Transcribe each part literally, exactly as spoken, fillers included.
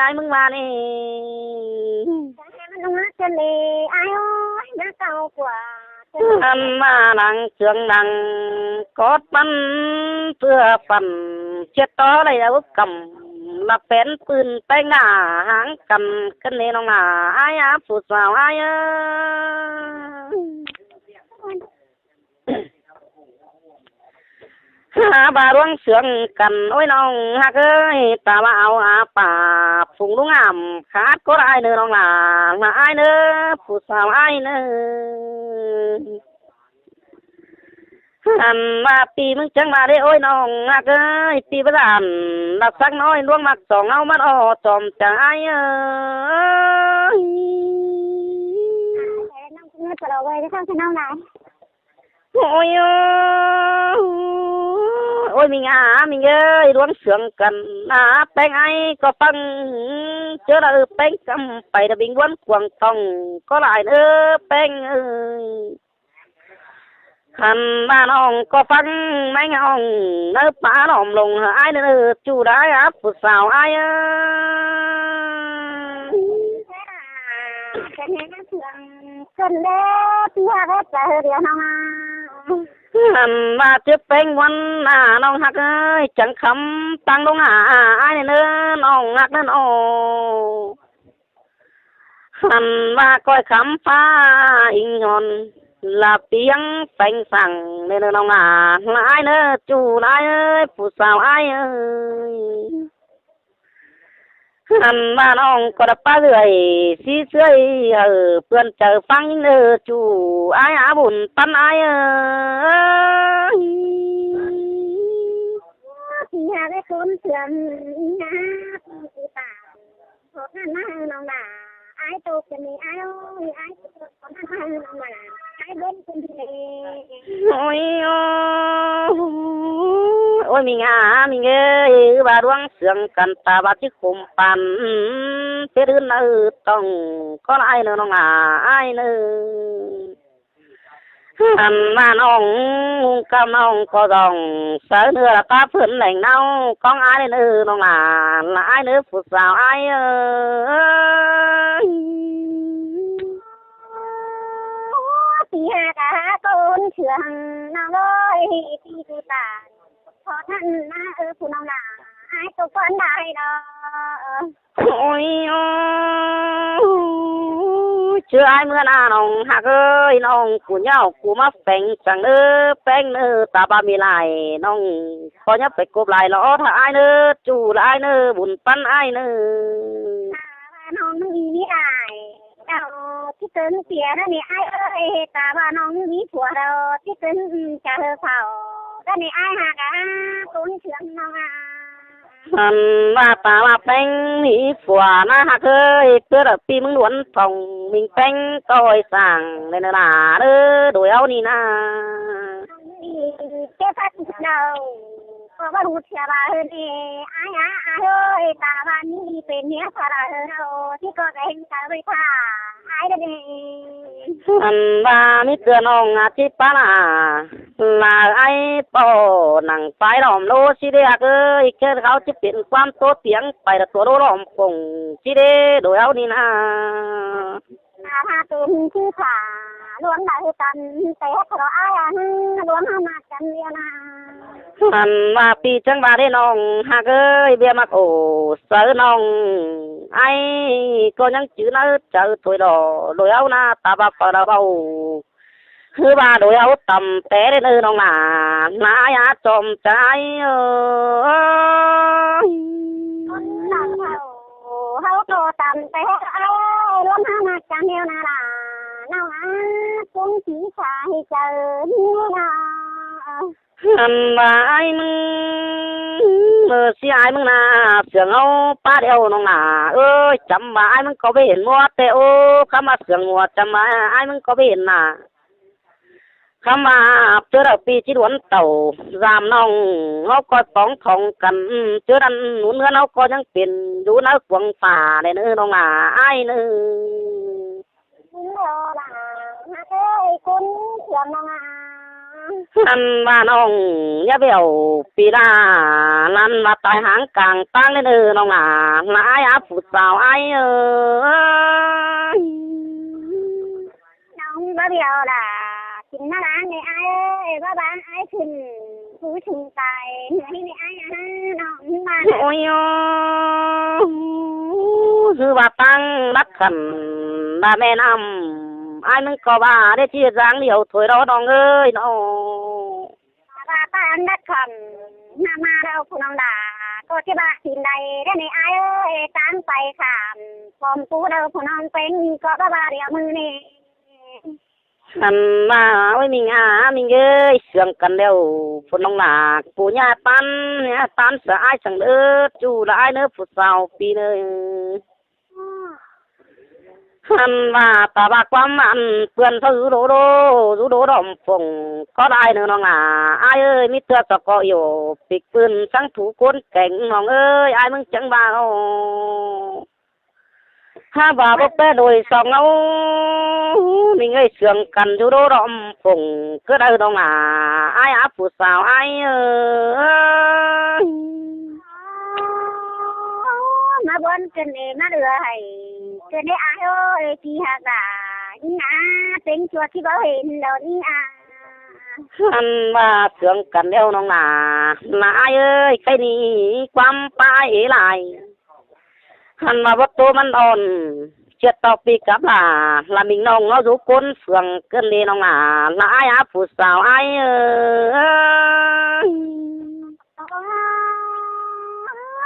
ải ꞌmứng ꞌva ꞌnị. Ăn ꞌmá lăng sương lăng cót ꞌmắn ꞌpưa phăn ꞌchí tó đảy ꞌlẹo ꞌcắm ꞌlạ pên ꞌpưn ꞌpéng nả háng căn ꞌcứn ꞌnị ꞌnọng nả ải ꞌa phủ sáo ải ới. Hák ꞌva ꞌluống sương căn ối ꞌnọng ꞌhặc ới, ta ꞌva au a pả phung ꞌlung ảm khát ꞌcọ ải ꞌnớ ꞌnọng nả, nả ải ꞌnớ, phủ sáo ải ꞌnớ. Ăn ꞌva ꞌpi ꞌmứng chắng ꞌva đé ối ꞌnọng ꞌhặc ới, ꞌpi báu đản, ꞌlạ sắc ꞌnọi ꞌluống ꞌmặc song ꞌháu ꞌmắn ꞌo chom chaư ải ới. Ôi ơ, ôi ꞌminh a, ꞌminh ơi, ꞌluống sương căn a, ꞌpéng ải ꞌcọ ꞌphắng, ꞌchớ đa ꞌpéng ꞌcắm pay đa binh ꞌbuốn cuông tong ꞌcọ lai ꞌnớ ꞌpéng ơi. Ăn ꞌva ꞌnọng ꞌcọ ꞌphắng ꞌmếng ꞌnọng ꞌnớ pá ꞌnọm lông hả ải ꞌnớ, ꞌchu đảy ꞌa phủ sáo ải ới. Ăn ꞌva ꞌchớ ꞌpéng ꞌmuôn a ꞌnọng ꞌhặc ới, chắng khắm ꞌpăng ꞌlống a ải ꞌnớ ꞌnọng ꞌhặc ꞌnớ ꞌnớ. Ăn ꞌva ꞌcoi khắm ꞌphạ inh nhọn ꞌlạ piếng pheng săng ꞌnớ ꞌnọng nả, ꞌlạ ải ꞌnớ, ꞌchu đảy ới, phủ sáo ải ới. Ăn ꞌva ꞌnọng ꞌcọ đa pá ꞌlưới sí ꞌsứa hảư ꞌpươn chaư ꞌphắng ꞌnớ, ꞌchu ải ꞌa bun ꞌpắn ải ới. Thì hà cái cuốn trường nha, thì bà Ôi ơ, ôi ꞌminh a, ꞌminh ơi, ꞌva ꞌluống sương căn ta ꞌva ꞌchí khum păn, pết ứn ꞌnớ tong ꞌcọ lai ꞌnớ ꞌnọng a, ải ꞌnớ. Ăn ꞌva ꞌnọng ꞌmung ꞌcắm ꞌnọng ꞌcọ dong sáư ꞌnưa ꞌlạ pá phươn leng ꞌnáo ꞌcóng ải ꞌnớ ꞌnọng nả, ꞌlạ ải ꞌnớ phủ sáo ải ới. Ôi, pi ha cả cuốn trường ꞌnọng ơi, pi tu tản, khó khăn ꞌnớ ơ phủ ꞌnọng nả, ải tô con đài đó. Ôi ơ, ꞌchớ ải ꞌmưa ꞌnạ ꞌnọng ꞌhặc ới, ꞌnọng ꞌcú ꞌnháo ꞌcú ꞌmá pheng săng ꞌnớ, ꞌpéng ꞌnớ, ta ꞌva ꞌmí lai ꞌnọng ꞌcọ ꞌnhá pay cốp lai lo ót hả ải ꞌnớ, ꞌchu ꞌlạ ải ꞌnớ, bun ꞌpắn ải ꞌnớ. Ta ꞌva ꞌnọng ꞌmí ꞌmí lai, đaư ꞌchí tứn sia ꞌnớ ꞌnị ải ới, ta ꞌva ꞌnọng ꞌmí phua đaư ꞌchí tứn chaư phảu ꞌnớ ꞌnị ải ꞌhặc ꞌa, cuốn trường ꞌnọng a. Ăn ꞌva ta ꞌva ꞌpéng ꞌmí phua ꞌnạ ꞌhặc ới, ꞌpưa đaư ꞌpi ꞌmứng ꞌluốn thong ꞌminh ꞌpéng ꞌcoi săng ꞌnớ ꞌnớ nả, ơ, đuổi au ꞌnị ꞌnạ. Chếp phát đaư, ꞌcọ ꞌva ꞌhụ sia ꞌva ꞌhứ ꞌnị, ải ꞌa, ải ới, ta ꞌva ꞌmí pên ꞌmía phua đaư đaư, ꞌchí ꞌcọ ꞌvén ta ꞌvạy tha ải ꞌnớ ꞌnị. Ăn ꞌva ꞌmí ꞌtưa ꞌnọng a ꞌchí pá ꞌnạ, ꞌlạ ải ꞌpọ nẳng pay lom lô ꞌchí đé ꞌhặc ới, ꞌchớ khảu ꞌchí pên ꞌquám ꞌtố tiếng pay đa tua đô lom pông ꞌchí đé đuổi au ꞌnị ꞌnạ. Ta ꞌva pên ꞌchí phả ꞌluống đaư căn té thọ ải ꞌa, ꞌluống ꞌhụ ꞌmá căn ꞌliu ꞌnạ. Ăn ꞌva ꞌpi chắng ꞌva đé ꞌnọng ꞌhặc ới, ꞌviạk ꞌmặc ổ sáư ꞌnọng ải ꞌcọ ꞌnhắng chứ ꞌnớ chaư thôi đỏ đuổi au ꞌnạ, ta ꞌva phaư đaư báu ꞌhứ ꞌva đuổi au tăm té đé ꞌnớ ꞌnọng nả, ꞌnạ ải ꞌa chom chaư ải ới. Ôn đaư ꞌhụ ꞌcọ tăm té ải ꞌluống ꞌhụ ꞌmá căn ꞌliu ꞌnạ ꞌlạ, ꞌnọng ꞌa, cuốn ꞌchí sa ꞌhị chaư ꞌnị ꞌnạ. Ăn ꞌva ải ꞌmứng, ơ, ꞌsí ải ꞌmứng ꞌnạ, sương au pá điêu ꞌnọng nả, ơ, chăm ꞌva ải ꞌmứng ꞌcọ báu hên ꞌmứa té ơ, khắm ꞌva sương ꞌmứa chăm ꞌva ải ꞌmứng ꞌcọ báu hên ꞌnạ. Khắm ꞌva ꞌchớ đaư ꞌpi ꞌchí ꞌluốn tảu dam ꞌnọng, ꞌháu ꞌcoi póng thong căn, ꞌchớ ꞌnặn ꞌnún ꞌngớn ꞌháu ꞌcoi ꞌnhắng pên dú ꞌnớ cuông phả đé ꞌnớ ꞌnọng nả, ải ꞌnớ. Ăn ꞌva ꞌnọng ꞌnhá bẻo pi ꞌla, lăn ꞌva tai háng cang ꞌtáng ꞌlến ơ ꞌnọng ꞌla, ꞌla ải ꞌa phủ sáo ải ơi. ꞌNọng báu bẻo ꞌla, kin ꞌna ꞌla ꞌnị ải ơi, báu báu ải khửn, phủ sung tai, ꞌnhá ꞌnị ải ꞌnọng ꞌva. Ôi ơ, ꞌhứ ꞌva ꞌtáng lắc khăn, ꞌva ꞌme ꞌnặm, ải ꞌmứng ꞌcọ ꞌva đé ꞌchí dáng điêu thôi đó ꞌnọng ơi ꞌnọng. ꞌVa ꞌtáng lắc khăn, ꞌnhá ꞌma đaư phủ ꞌnọng ꞌla, ꞌcọ ꞌchí ꞌva kin đảy đé ꞌnị ải ơi, ꞌtáng pay khảm, pom phủ đaư phủ ꞌnọng pên ꞌcọ báu ꞌva điêu ꞌmự ꞌnị. Ăn ꞌva, ôi ꞌminh a, ꞌminh ơi, sương căn ꞌlẹo, phủ ꞌnọng ꞌla, phủ ꞌnhá ꞌtan, ꞌnhá ꞌtan sa ải săng đớt, ꞌchu ꞌla ải ꞌnớ phủ sáo pi ꞌnớ. Ăn ꞌva, ta ꞌva ꞌquám ăn ꞌpưa ꞌsáo dú đô đô, dú đô đom phông, ꞌcọ ꞌlái ꞌnớ ꞌnọng ꞌla, ải ơi, ꞌmí ꞌtưa sa ꞌcọ yua, pik ꞌpưn săng thú ꞌcốn kéng ꞌnọng ơi, ải ꞌmứng chắng ꞌva ꞌnớ. Hák ꞌva báu ꞌpé đôi song ꞌnớ, ꞌminh ơi, sương căn dú đô đom phông, ꞌcọ đaư ꞌnọng ꞌla, ải ꞌa phủ sáo ải ơi. ꞌMá bón ꞌcứn ꞌnị ꞌmá đưa ải, ꞌcứn ꞌnị ải ơi, ꞌpi ꞌhặc ꞌla, ꞌnị ꞌna, têng ꞌchua ꞌchí báu hên đaư ꞌnị ꞌna. Ăn ꞌva sương căn ꞌlẹo ꞌnọng ꞌla, ꞌla ải ơi, ꞌkhạy ꞌnị ꞌquám ꞌpá ải ế lai. Ăn ꞌva báu tô ꞌmắn ón, ꞌchưa ꞌtọ ꞌpi cắp ꞌla, ꞌla ꞌminh ꞌnọng ꞌnớ dú ꞌcốn sương ꞌcứn ꞌnị ꞌnọng ꞌla, ꞌla ải ꞌa phủ sáo ải ơi.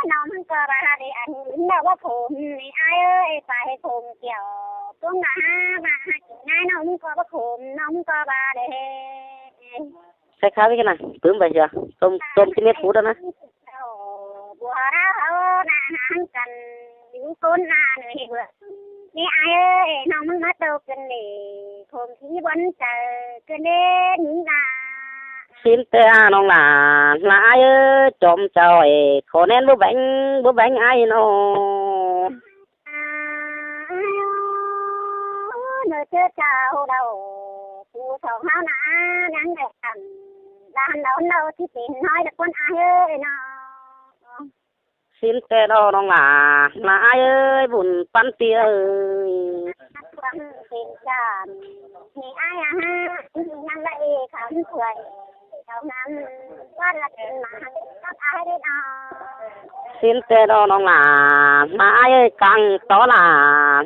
ꞌNọng ꞌmứng ꞌcọ ꞌva đảy ăn đaư báu khôm ꞌnị ải ơi, pay khôm kiẻo, ꞌcốn ꞌva ꞌva kin ꞌnị ꞌnọng ꞌmứng ꞌcọ báu khôm, ꞌnọng ꞌmứng ꞌcọ ꞌva đảy. Sai khá ꞌmí ꞌcọ ꞌna, tứm pay sia, tôm, tôm ꞌchí mết phút ꞌnớ. Bua ꞌhụ ꞌna hăng căn, dú ꞌcốn ꞌna ꞌnị ꞌhế bua. ꞌNị ải ơi, ꞌnọng ꞌmứng ꞌmá tô ꞌcứn ꞌnị, khôm ꞌchí bón chaư ꞌcứn ꞌnị ꞌnị ꞌna. Sín ꞌtẹ ꞌnọng ꞌla, ꞌla ải ơi, chom chaư ải, khổ ꞌnén báu béng, báu béng ải ꞌnớ. ꞌNớ ꞌchớ chaư đaư, phủ song ꞌháu ꞌna, ꞌnhắng đảy căn, đan đaư đaư ꞌchí pên ꞌnọi đaư ꞌcốn ải ơi ꞌnớ. Sín ꞌtẹ ꞌnọng ꞌla, ꞌla ải ơi, bun ꞌpắn ꞌpi ơi. Pên căn, ꞌnị ải ꞌa ha, ꞌnhắng đảy khắm khuôn, đaư ngắm, ꞌquá ꞌla pên ꞌmá, cắp ải đảy ꞌnớ. Sín ꞌtẹ ꞌnọng ꞌla, ꞌla ải ơi, cang tó ꞌla,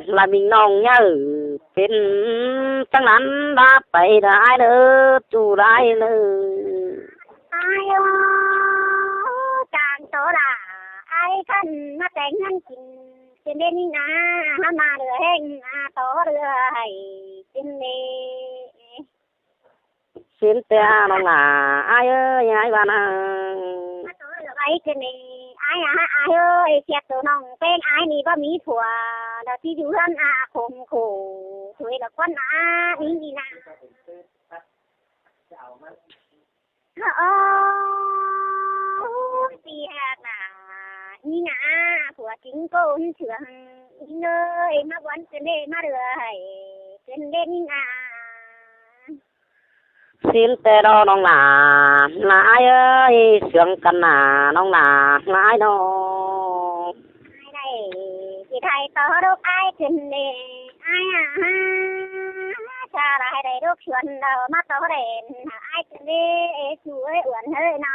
ꞌla ꞌminh ꞌnọng ꞌnhá pên chắng ꞌnặn ꞌva pay ꞌnớ ải ꞌnớ, ꞌchu ꞌla ải ꞌnớ. Ải ơ, cang tó ꞌla, ải khăn ꞌmá téng ꞌngán kin, kin đảy ꞌnị ꞌna, ꞌhá ꞌmá đưa ꞌhéng ꞌna tó đưa ải, kin đảy. Sín ꞌtẹ ꞌnọng ꞌla, ải ơi, ải ꞌva ꞌna. ꞌMá tó đưa ải kin đảy, ải ꞌa, ải ơi, ꞌchí tô ꞌnọng pên ải ꞌnị báu ꞌmí phua, đaư ꞌchí dú ꞌhướn ꞌa khôm khổ, thôi đaư ꞌcốn ꞌna, ꞌnị ꞌnị ꞌna. Ơ, ꞌpi ꞌhặc ꞌla, ꞌnị ꞌna, phua chính ꞌcốn sương, ꞌnị ơi, ꞌmá bón ꞌcứn ꞌnị ꞌmá đưa ải, ꞌcứn ꞌnị ꞌnị ꞌna. Sín ꞌtẹ ꞌnọng ꞌla, ꞌla ải ơi, sương căn ꞌna, ꞌnọng ꞌla, ꞌla ải ꞌnớ. Ải đảy, ꞌchí thái tó đốc ải ꞌcứn ꞌnị, ải ꞌa ha, cha đảy đảy đốc suôn đaư ꞌmá tó đảy, ải ꞌcứn ꞌnị, ê chu ơi uôn ơi ꞌnớ.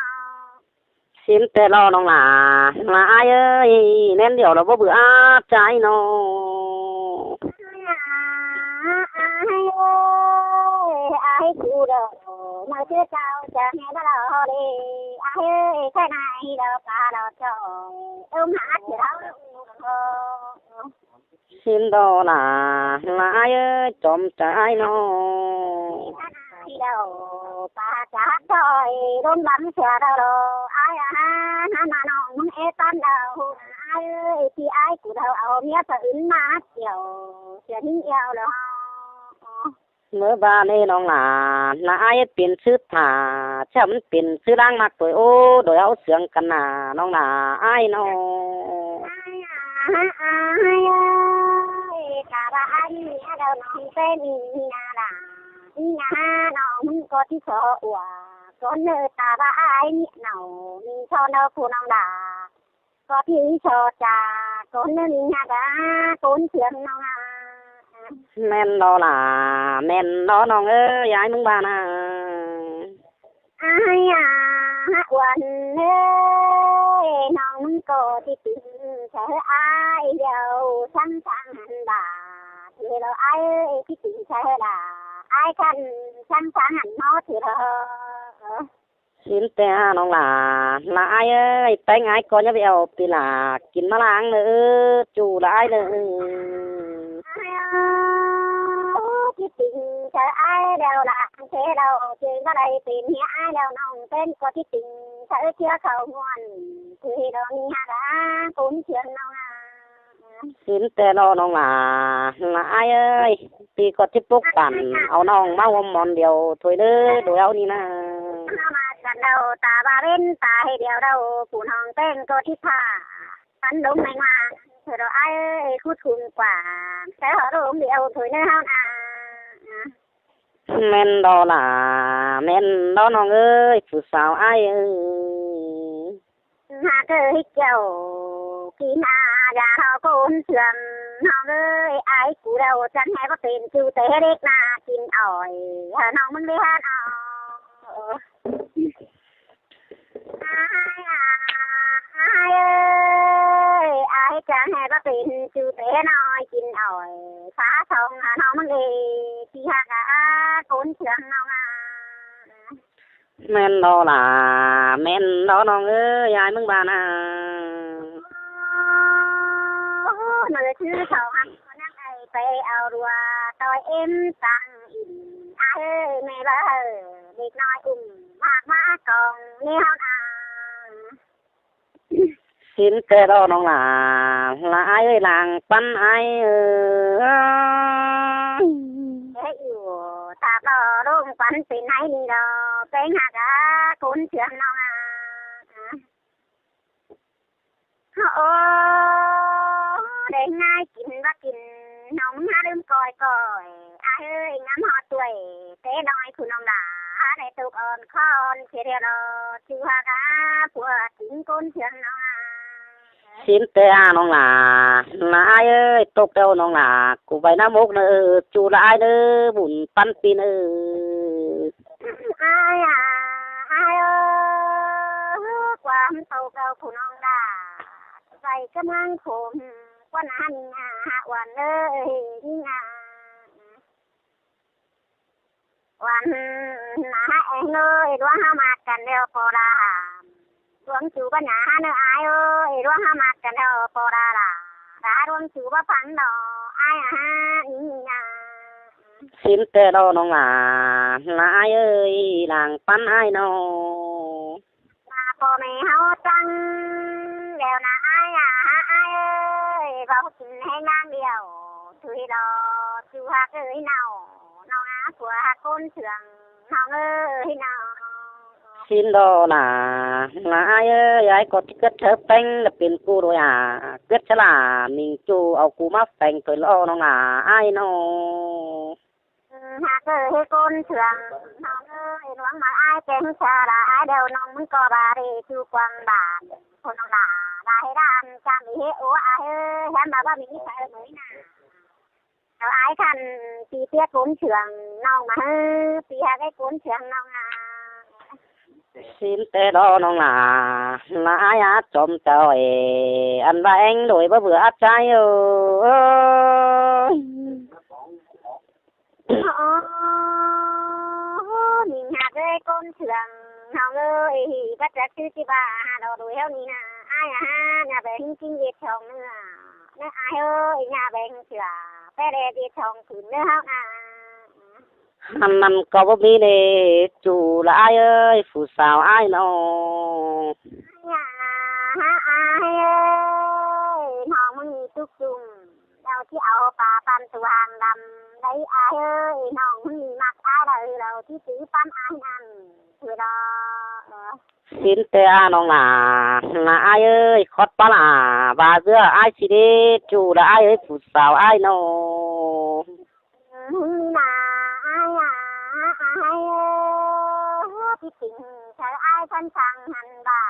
Sín ꞌtẹ ꞌnọng ꞌla, ꞌla ải ơi, ꞌnén điêu đaư báu bươn áp ꞌchái ꞌnớ. Ải ơi, ải chu đaư, ꞌmá ꞌchớ chaư chắng ꞌhế báu đaư đảy, ải ơi, ꞌkhạy ꞌnị đaư pá đaư choi, ôm hák ꞌchư đaư. Sín đaư ꞌla, ꞌla ải ơi, chom chaư ải ꞌnớ. Đaư, pá chát choi, đôm băm sia đaư đaư, ải ꞌa ha, ꞌmá ꞌnọng ꞌmứng ê ꞌtan đaư, ải ơi, ꞌpi ải cu đaư au ꞌmía pá ứn ꞌmá kiẻo, sia ꞌhính eo đaư. ꞌMớ ꞌva ꞌnị ꞌnọng ꞌla, ꞌla ải pên ꞌsứ thả, chăm pên ꞌsứ ꞌláng ꞌmặc thôi ố, đôi au sương căn ꞌna, ꞌnọng ꞌla, ải ꞌnớ. Ải ơi, ta ꞌva ải ꞌnị đaư ꞌnọng pên ꞌnị ꞌna ꞌla, ꞌnị ꞌna ꞌnọng. ꞌMứng ꞌcọ ꞌchí so ꞌhua, ꞌcốn ꞌnớ ta ꞌva ai ꞌnị nảu, ꞌmí so nâu phủ ꞌnọng lả. ꞌCọ ꞌchí so chả, ꞌcốn ꞌnớ ꞌmí ꞌhặc ꞌá, ꞌcốn ꞌchương ꞌnọng ꞌá. ꞌMen lo lả, ꞌmen lo ꞌnọng ới, ai ꞌmứng ꞌva ꞌnớ. Ai à, ꞌhặc uôn ới, ꞌnọng ꞌmứng ꞌcọ ꞌchí tỉnh, ꞌchớ ai điêu sắng sắng hẳn bả. Thì lo ai ới, ꞌchí tỉnh ꞌchớ lả, ai khăn sắng sắng hẳn ꞌmó thì lo. Sín ꞌtẹ ꞌnọng lả, lả ai ới, ꞌpéng ai ꞌcọ ꞌnhá ꞌvẹo pi lả, kin ꞌmá ꞌláng ꞌnớ, ꞌchu lả ai ꞌnớ. Ai ới, ꞌchí tỉnh ꞌchớ ai điêu lả, thế lo, ꞌchí ꞌva đảy pên ꞌhia ai điêu ꞌnọng ꞌpéng ꞌcọ ꞌchí tỉnh ꞌchớ ꞌchưa khảu ꞌmuôn, thì lo ꞌmí ꞌhặc ꞌá, ꞌcốn ꞌchương ꞌnọng ꞌá. Sín ꞌtẹ lo ꞌnọng lả, lả ai ới, pi ꞌcọ ꞌchí pốc pản, au ꞌnọng ꞌmá ꞌhuôm ꞌmuôn điêu thôi ꞌnớ, đuổi au ꞌnị ꞌnớ. ꞌNọ ꞌmá căn đaư ta ꞌva ꞌvến ta ꞌhế điêu đaư, phủ ꞌnọng ꞌpéng ꞌcọ ꞌchí pha, pắn đốm meng ꞌmá, thôi lo ai ới, khút khung quảng, ꞌchớ hảư đốm điêu thôi ꞌnớ ꞌhặc ꞌá. ꞌMen lo lả, ꞌmen lo ꞌnọng ới, phủ sáo ai ới. ꞌHặc ới, hít kiêu, kin a, dả ꞌhọ ꞌcốn ꞌchương ꞌnọng ới, ai cu đaư chắng ꞌhế báu pên ꞌchu té đếc ꞌna kin ỏi, hảư ꞌnọng ꞌmứng ꞌlế ꞌhặc ꞌnọ. Ai à, ai ới, ai chắng ꞌhế báu pên ꞌchu té ꞌnọi kin ỏi, phá song hảư ꞌnọng ꞌmứng ꞌlế, ꞌchí ꞌhặc ꞌá, ꞌcốn ꞌchương ꞌnọng ꞌá. ꞌMen lo lả, ꞌmen lo ꞌnọng ới, ai ꞌmứng ꞌva ꞌnớ. Ơ, ꞌnớ ꞌchư song hăn ꞌcọ ꞌnhắng ai pay au đua, ꞌtoi ꞌếm tăng ỉn, ai ới, ꞌme ꞌva hảư, đếc ꞌnọi ứm, ꞌmặc ꞌmá cong, ꞌnị ꞌhặc ꞌá. Sín ꞌtẹ lo ꞌnọng lả, lả ai ới, lăng pắn ai ới. Ê, ꞌyu, ta lo ꞌlống pắn pên ai ꞌnị lo, ꞌpéng ꞌhặc ꞌá, ꞌcốn ꞌchương ꞌnọng ꞌá. Ơ, đảy ꞌngai kin ꞌva kin, ꞌnọng ꞌmá ꞌlứm ꞌcoi ꞌcoi, ai ới, ngắm ꞌhọt ꞌtoi, té ꞌnọi phủ ꞌnọng lả, đảy tốc ón khon, sia điêu lo, ꞌchu ꞌhặc ꞌá, pua kin ꞌcốn ꞌchương ꞌnọng ꞌá. Sín ꞌtẹ ꞌnọng lả, lả ai ới, tốc điêu ꞌnọng lả, cu vay ꞌnắm ốc ꞌnớ, ꞌchu lả ai ꞌnớ, bun pắn pin ới. Ai à, ai ới, ꞌquám tốc điêu phủ ꞌnọng lả, vay ꞌcắm ꞌmướng khôm, ꞌquám ꞌnặn ꞌnị ꞌnạ, hảư uôn ới, ꞌnị ꞌnạ. Uôn ꞌnạ, hảư ꞌéng ới, ꞌluống ꞌhụ ꞌmặc căn điêu ꞌpo đa. ꞌLuống ꞌchu báu ꞌnhá ꞌnớ ai ới, ꞌluống ꞌhụ ꞌmặc căn điêu ꞌpo đa lả. Đa ꞌluống ꞌchu báu phắng lo, ai à, ꞌnị ꞌnạ. Sín ꞌtẹ lo ꞌnọng lả, lả ai ới, lăng pắn ai ꞌnọ. ꞌVa ꞌpo ꞌme ꞌháu chắng điêu ꞌnạ ai à, ai ới, ꞌvạu kin ꞌhéng ꞌnáng điêu, thôi lo, ꞌchu ꞌhặc ới ꞌnọ, ꞌnọng ꞌá, pua ꞌhặc ꞌcốn ꞌchương ꞌnọng ới ꞌnọ. Sín lo lả, lả ai ới, ai ꞌcọ ꞌchí ꞌcứt ꞌchớ ꞌpéng lả pên ꞌcu đôi à, ꞌcứt ꞌchớ lả, ꞌmính ꞌchu au ꞌcu ꞌmá pheng thôi lo ꞌnọng lả, ai ꞌnọ. ꞌHặc ới, ꞌcốn ꞌchương ꞌnọng ới, ꞌluống ꞌmá ai ꞌpéng ꞌchớ lả, ai điêu ꞌnọng ꞌmứng ꞌcọ ꞌva đảy ꞌchu quảng bản, ꞌcốn ꞌnọng lả, lả ꞌhế đan, chăm ꞌhế ố ai ới, ꞌhém ꞌva ꞌva ꞌmí ꞌchớ ꞌnọi ꞌnạ. Au ai khăn, pi ꞌtiếc ꞌcốn ꞌchương ꞌnọng ꞌmá ới, pi ꞌhặc ới ꞌcốn ꞌchương ꞌnọng ꞌá. Sín ꞌtẹ lo ꞌnọng lả, lả ai à, chom chảu ới, ăn ꞌva ꞌéng đuổi báu bưa áp trái ới. Ơ, ꞌnị ꞌhặc ới ꞌcốn ꞌchương ꞌnọng ới, báu chắc ꞌchư ꞌchí ꞌva hảư lo đuổi ꞌháu ꞌnị ꞌnạ, ai à, ꞌnhá beng ꞌchí ꞌdệt chong ꞌnớ, ꞌnớ ai ới, ꞌnhá beng ꞌchưa, pé đe ꞌdệt chong ꞌcứn ꞌnớ ꞌháu ꞌnạ. Ăn ꞌnặn ꞌcọ báu ꞌmí đảy ꞌchu lả ai ới, phủ sáo ai ꞌnọ. Ai à, hả ai ới, ꞌnọng ꞌmứng ꞌnị túc ꞌchum, đaư ꞌchí au pá păn tu hang đăm, đảy ai ới, ꞌnọng ꞌmứng ꞌnị ꞌmặc ai đaư, đaư ꞌchí tứ păn ai ꞌnặn, thôi lo. Sín ꞌtẹ ꞌnọng lả, lả ai ới, khót pá lả, ꞌva ꞌdứa ai ꞌchí đảy ꞌchu lả ai ới, phủ sáo ai ꞌnọ. ꞌMứng ꞌnị ꞌnạ, ai à, ai ới. Chít tỉnh chớ ai khăn sang hẳn bà,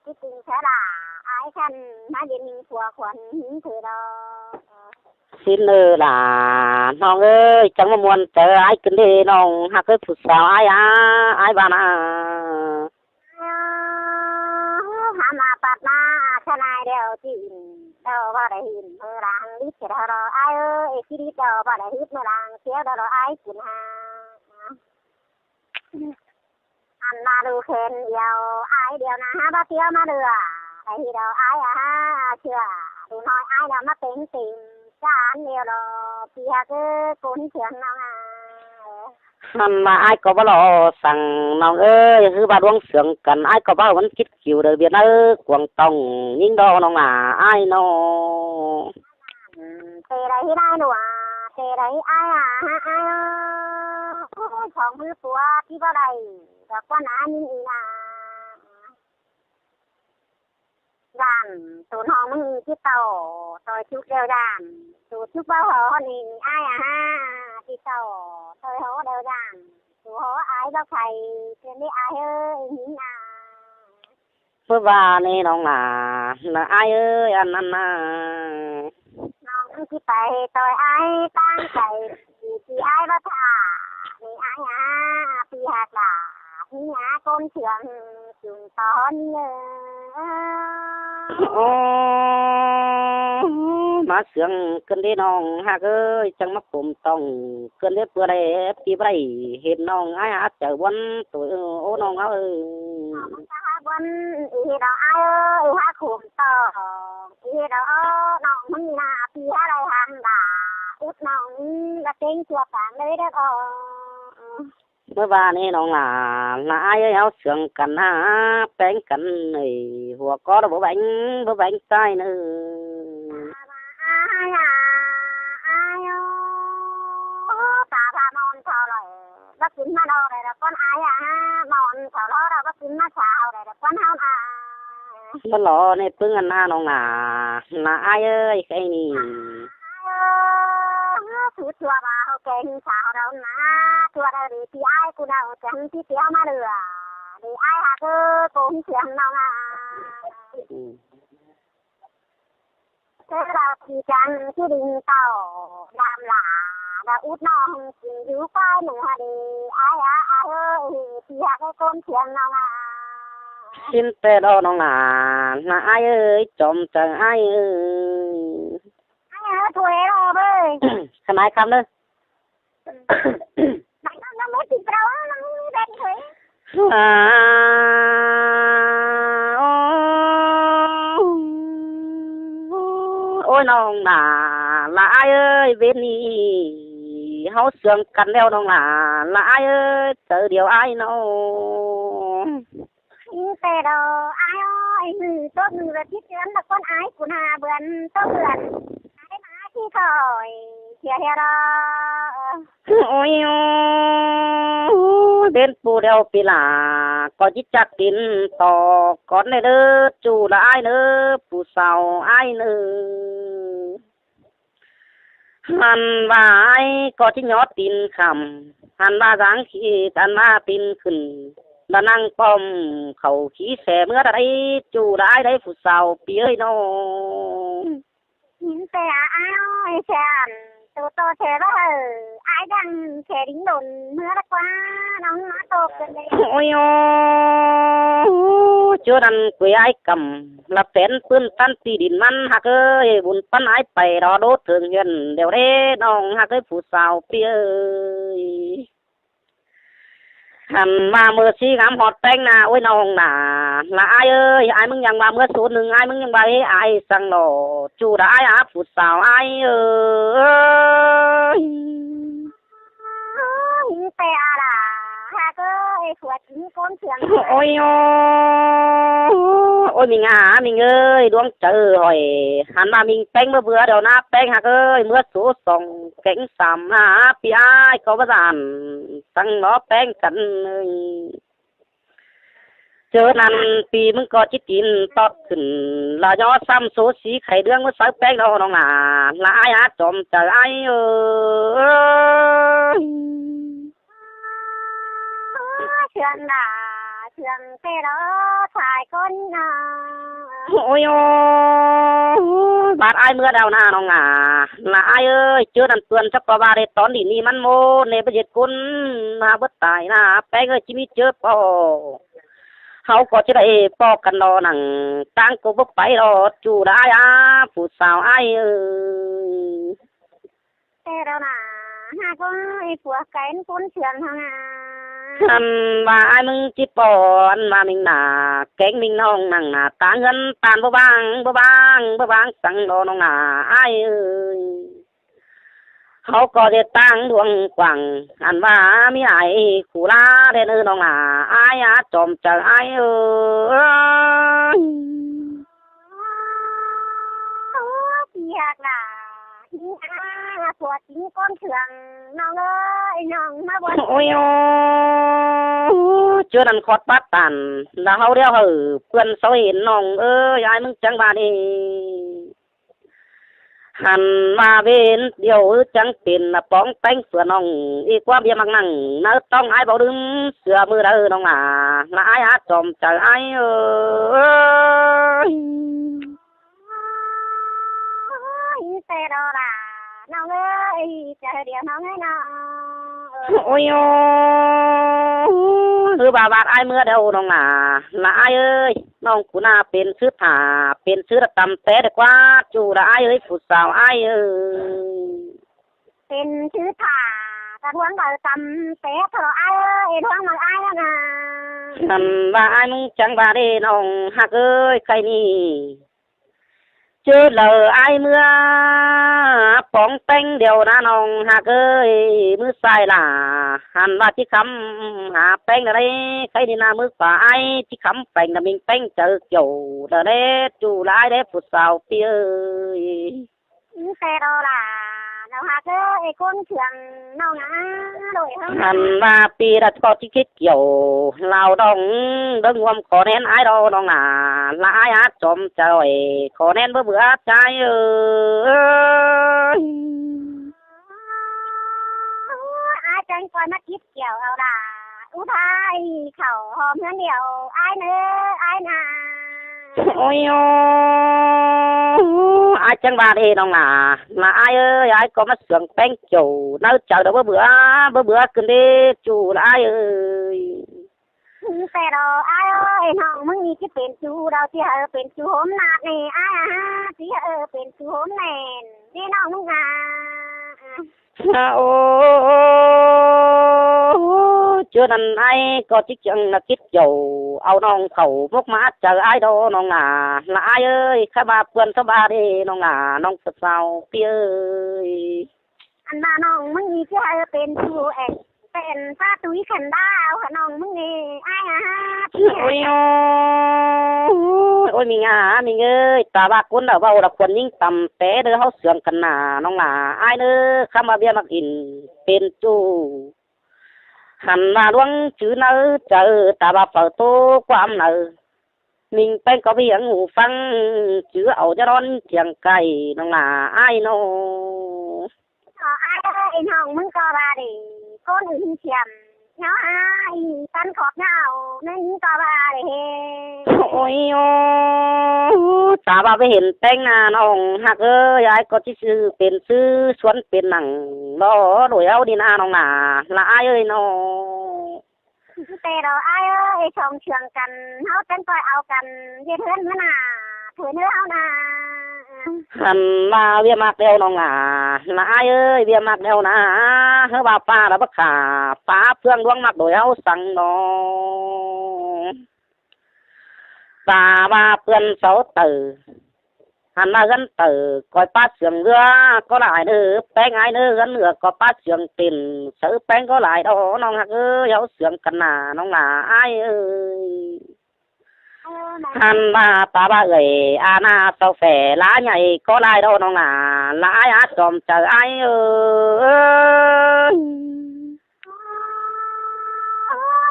chít tỉnh chớ là ai khăn má điện mình của khuẩn hính thử đó. Xin ơ là nong ơi, chắng ꞌmá ꞌmuôn chớ ai ꞌcứn đi nong ꞌhặc ới phủ sáo ai á, ai ꞌva ꞌna. Hăm a pạt ꞌna, chớ ai đeo chỉn, đeo ꞌva đe hít ꞌmưa lăng lít chớ đó đó, ai ơi, ê, chít đít đeo ꞌva đe hít ꞌmưa lăng, chớ đó đó, ai ꞌcứn ha. Ăn ꞌva đu khen điêu, ai điêu ꞌna ha ꞌva tiếu ꞌmá đưa, ai hi điêu ai á ha, chưa, đu ꞌnọi ai điêu ꞌmá têng têng, chả ăn điêu đó, pi ha ꞌcứ cốn chướng nong à. Hăm ꞌva ai ꞌcọ báu lo săng nong ơi, ꞌhứ ꞌva đuống sương căn, ai ꞌcọ báu ꞌmắn chít kiu đơi Việt Nam, Quảng Tông, ꞌnhính đó nong à, ai nó. Tê đảy hít ai nua, tê đảy hít ai à, ha ai ơ. Ôi, chóng ꞌhứ pua, chít ꞌva đảy, đọc quan ai ꞌnhính ꞌnị ꞌna. Dản, tốn hong ꞌmứng ꞌnị chít tỏ, ꞌtoi chúc đeo dản, tố chúc báu hó ꞌnị, ai à ha, chít tỏ, ꞌtoi hó đeo dản, tố hó ai báu khay, chơn đi ai ơ, ꞌnhính à. ꞌMưa ꞌva ꞌnị nong là, là ai ơi, ăn ăn à. Nong ꞌchí pay ꞌtoi ai ꞌtáng khay, ꞌchí ai báu thả, ꞌnị ai à, pi hạt là, ꞌnị à, cốn chướng, chướng tó ꞌnị ơ. Ô, ꞌmá sương ꞌcứn đi nong ꞌhặc ơi, chắng ꞌmá cốm tong ꞌcứn đi ꞌpưa đảy, pi báu đảy hên nong ai á chaư ꞌmuôn ꞌtội, ô nong áo ơi. ꞋChá ha ꞌmuôn, ê đó ai ơi, ê ha khủm tong, ê đó nong ꞌmắn ꞌna, pi ha đảy hăng đả, út nong, đa têng chua pang đảy đó. ꞌMưa ꞌva ꞌnị nong là, là ai ơi, áo sương căn ha, péng căn ơi, hua có đó bố bánh, bố bánh tai nữa. Ai à, ai ơ, ta pha mon thọ lơi, bác kính mà đo đảy đọc con ai à, mon thọ lo đo bác kính mà sao đảy đọc con hao à. Báu lo ꞌnị ꞌpứng ăn ha nong là, là ai ơi, khay ꞌnị. Ai ơ, ꞌhứ chua ꞌva hao keng sao đau ꞌna, chua đau đi pi ai ꞌcú đau chắng chít tiếu ꞌmá đưa, đi ai hả ꞌcứ cốn chướng nong à. Ừ. Chớ đau ꞌchí chắng ꞌchí đinh tỏ, đam lả, đau út nong, ꞌchí dú quái nụ hả đi, ai á, ai ơ, ê, ꞌchí hả ꞌcứ cốn chướng nong à. Xin tê đo nong là, là ai ơi, chóm chaư ai ơi. Ai ơ, thôi đó ơi. Khăn ai khăm đơ. Bánh nó, nó mới thịt rau, nó mới bánh thôi. À, ô, ôi nong là, là ai ơi, bên đi, háo sương căn leo nong là, là ai ơi, tớ điều ai nó. Ư, tê đô, ai ơi, ꞌnị, tốt ꞌnị ꞌva chít chướng đa ꞌcốn ai ꞌcú na bươn, tốt bươn. Ai ꞌmá chít khỏi, chia hia đó. Ôi, ôi, bên pù đeo pi là, có chít chắc tin tỏ, con này đơ, chủ là ai nữa, pù sao ai nữa. Hăn ꞌva ai ꞌcọ chít nhó tin khăm, hăn ꞌva dáng khi, hăn ꞌva tin khửn, đa năng pom khảu khi xe ꞌmứa đa đảy, chủ đa ai đảy phủ sao pi ơi nó. Nín xe á ai ơi, xe ăn, tô tô xe báu hả, ai dăng xe đính đồn ꞌmứa đa ꞌquá, nong ꞌmá tô kơn đê. Ôi ô, chúa đăn quê ai căm, là phén ꞌpưn tăn ti đin ꞌmắn ꞌhặc ơi, bun ꞌpắn ai pay đó đốt thượng huyện đeo đê, nong ꞌhặc ơi phủ sao pi ơi. Hăn ꞌva ꞌmưa sí ngắm hót péng ꞌna, ôi nong ꞌna, là ai ơi, ai ꞌmứng ꞌnhắng ꞌva ꞌmưa số ꞌnưng, ai ꞌmứng ꞌnhắng ꞌva ê ai săng lỏ, chủ đa ai áp phủ sao ai ơi. Ôi, tê à là, ha cơ, ê, khuất Ôi ô, ôi Minh à, Minh ơi, đuống chaư hỏi, hăn ꞌva Minh péng ꞌmưa bưa đầu ꞌna péng ꞌhặc ơi, ꞌmưa số song kéng sam hả, pi ai ꞌcọ báu dản, săng nó péng căn ơi. Chớ năn pi ꞌmứng ꞌcọ chít tin tót khửn, là do sam số sí khay đương ꞌmưa sáư péng đó nong là, là ai á chóm chaư ai ơi. Chướng đa. sương ꞌtẹ lo thái ꞌcốn ꞌnớ. Ôi ôi, bát ải ꞌmứa đaư ꞌnớ ꞌnọng à. Là ải ơi, ꞌchớ ꞌnặn ꞌpươn chắc ꞌcọ ꞌva đảy tón đi ꞌnị ꞌmắn ꞌmô ꞌnê báu ꞌdệt ꞌcốn, ꞌna bớt tai ꞌna ꞌpéng ơi, ꞌchí ꞌmí ꞌchớ ꞌpo. ꞌHáu ꞌcọ ꞌchí đảy ꞌpo căn lo nẳng ꞌtáng ꞌcọ báu pay lo, ꞌchu là ải á, phủ sáo ải ơi. Thế đâu nà, ha ꞌcọ ꞌphua kén ꞌcốn sương hăng à. Ăn ꞌva ải ꞌmứng ꞌchí ꞌpo, ăn ꞌva ꞌmứng nả kéng ꞌmứng ꞌnọng nẳng nả ꞌtáng ꞌhướn ꞌtan báu ꞌváng, báu ꞌváng, báu ꞌváng săng lo ꞌnọng nả ải ơi. ꞌHáu ꞌcọ ꞌdệt ꞌtáng đuông quảng, ăn ꞌva ꞌmí ải khủ ꞌlạ đen ơi ꞌnọng nả ải á, chom chaư ải ơi. Ôi, ꞌpi ꞌhặc nả, ꞌhí ꞌna ꞌphua chính ꞌcốn sương ꞌnọng ơi, ꞌnọng ꞌmá bón. Ôi ôi, ꞌchớ ꞌnặn khót bát tản, là ꞌháu đéo hảư ꞌpươn sáu hên ꞌnọng ơi, ải ꞌmứng chắng ꞌva đi. Hẳn ꞌva ꞌvến điêu ư chắng pên là póng ꞌpéng phưa ꞌnọng, ꞌí ꞌquám ꞌviạk ꞌmặc nẳng ꞌnớ ꞌtóng ải báu đưm sưa ꞌmự đaư ꞌnọng nả, là ải á, chom chaư ải ơi. Ôi, ꞌtẹ lo là ꞌnọng ơi, chaư điêu ꞌnọng ơi ꞌnọng. Ôi ôi, ꞌhứ ꞌva bát ải ꞌmứa đaư ꞌnọng nả, là ải ơi. ꞌNọng ꞌcọ ꞌna pên ꞌsứ thả, pên ꞌsứ đa tăm té đa ꞌquá, ꞌchu là ải ơi, phủ sáo ải ơi. Pên ꞌsứ thả, ta ꞌhuống đaư tăm té ꞌtọ ải ơi, ꞌhuống ꞌmặc ải ꞌnớ nả. Ăn ꞌva ải ꞌmứng chắng ꞌva đi ꞌnọng ꞌhặc ơi, khay ꞌnị. ꞌChớ đaư ải ꞌmứa póng ꞌpéng điêu ꞌnớ ꞌnọng ꞌhặc ơi, ꞌmứ sai là, ăn ꞌva ꞌchí khắm hả ꞌpéng đaư đảy, khay ꞌnị ꞌna ꞌmứ pá ải ꞌchí khắm peng đaư ꞌmứng ꞌpéng chaư kiẻo đaư đé, ꞌchu là ải đé phủ sáo ꞌpi ơi. Ư, ꞌtẹ lo là, ꞌnọng ꞌhặc ơi, ꞌcốn sương ꞌnọng nả, đuổi hơng. Ăn ꞌva ꞌpi đaư ꞌcọ ꞌchí khít kiẻo ꞌlẹo ꞌnọng, đơng ꞌhuôm khó ꞌnén ải lo ꞌnọng nả, là ải á, chom chaư ải, khó ꞌnén báu bươn ải ơi. Ải chắng ꞌcoi ꞌmá khít kiẻo au đa. Ú thái khảu hom ꞌhướn điêu, ải ꞌnớ, ải nả. Ôi ôi, ải chắng ꞌva đi ꞌnọng nả, là ải ơi, ải ꞌcọ ꞌmá sương ꞌpéng kiẻo ꞌnớ chaư đaư báu bươn, báu bươn ꞌcứn đi, ꞌchu là ải ơi. Ư, ꞌtẹ lo ải ơi, ꞌnọng ꞌmứng ꞌnị ꞌchí pên ꞌchu đaư, ꞌchí hảư pên ꞌchu hôm ꞌnạp ꞌnị ải à, ꞌchí hảư pên ꞌchu hôm ꞌnẹn, ꞌnị ꞌnọng ꞌmứng à. À, ô, ô, ô, ô, ꞌchớ ꞌnặn ải ꞌcọ ꞌchí chắng là khít kiẻo au ꞌnọng khảu mốc ꞌmá chaư ải đaư ꞌnọng nả, là ải ơi, khay ꞌva ꞌpươn ꞌtó ꞌva đi ꞌnọng nả, ꞌnọng phủ sáo ꞌpi ơi. Ăn ꞌva ꞌnọng ꞌmứng ꞌnị ꞌchí hảư pên ꞌchu ẻn, pên ꞌpá túi khăn đao hả ꞌnọng ꞌmứng ꞌnị ải à. Ôi ôi, ôi ꞌmứng à, ꞌmứng ơi, ta ꞌva ꞌcốn đaư ꞌvạu là khuôn ꞌnhính tăm té đaư ꞌháu sương căn nả ꞌnọng nả ải ꞌnớ, khắm ꞌva ꞌviạk ꞌmặc ỉn pên ꞌchu. Hẳn ꞌva ꞌluống chứ ꞌnớ chaư, ta ꞌva phaư ꞌtố ꞌquám đaư. ꞌMứng ꞌpéng ꞌcọ ꞌmí hương hủ ꞌphắng, chứ au ꞌchọ đón thiêng cay ꞌnọng nả ải ꞌnớ. Ờ, ải ơi, ꞌnọng ꞌmứng ꞌcọ ꞌva đi, ꞌcốn ư hên thiêm, ꞌnhó ải, tăn khót ꞌnhó au, ꞌmứng ꞌcọ ꞌva đi. Ôi ôi, ta ꞌva báu hên ꞌpéng ꞌnạ ꞌnọng ꞌhặc ơi, ải ꞌcọ ꞌchí ꞌsứ pên ꞌsứ suốn pên nẳng lo đuổi au đi ꞌnạ ꞌnọng nả, là ải ơi ꞌnớ. Ư, ꞌtẹ lo ải ơi, song sương căn, ꞌháu chắng ꞌcoi au căn, ꞌdệt ꞌhướn ꞌmứa nả, thuế ꞌnớ ꞌháu nả. Hẳn ꞌva ꞌviạk ꞌmặc đeo ꞌnọng nả, là ải ơi, ꞌviạk ꞌmặc đeo nả, ꞌhứ ꞌva ꞌpá đaư báu khả, ꞌpá ꞌphướng ꞌluống ꞌmặc đuổi ꞌháu săng ꞌnớ. Ta ꞌva ꞌpươn sáu tảu. Hẳn ꞌva ꞌhướn tảu ꞌcoi ꞌpá sương ꞌlứa ꞌcọ lai ꞌnớ, ꞌpéng ải ꞌnớ ꞌhướn ꞌlứa ꞌcọ ꞌpá sương tên, sáư ꞌpéng ꞌcọ lai đaư ꞌnọng ꞌhặc ơi, ꞌháu sương căn nả ꞌnọng nả ải ơi. Hẳn ꞌva ta ꞌva ơi, a ꞌna sau phẻ lá nhảy ꞌcọ lai đaư ꞌnọng nả, là ải á, chom chaư ải ơi.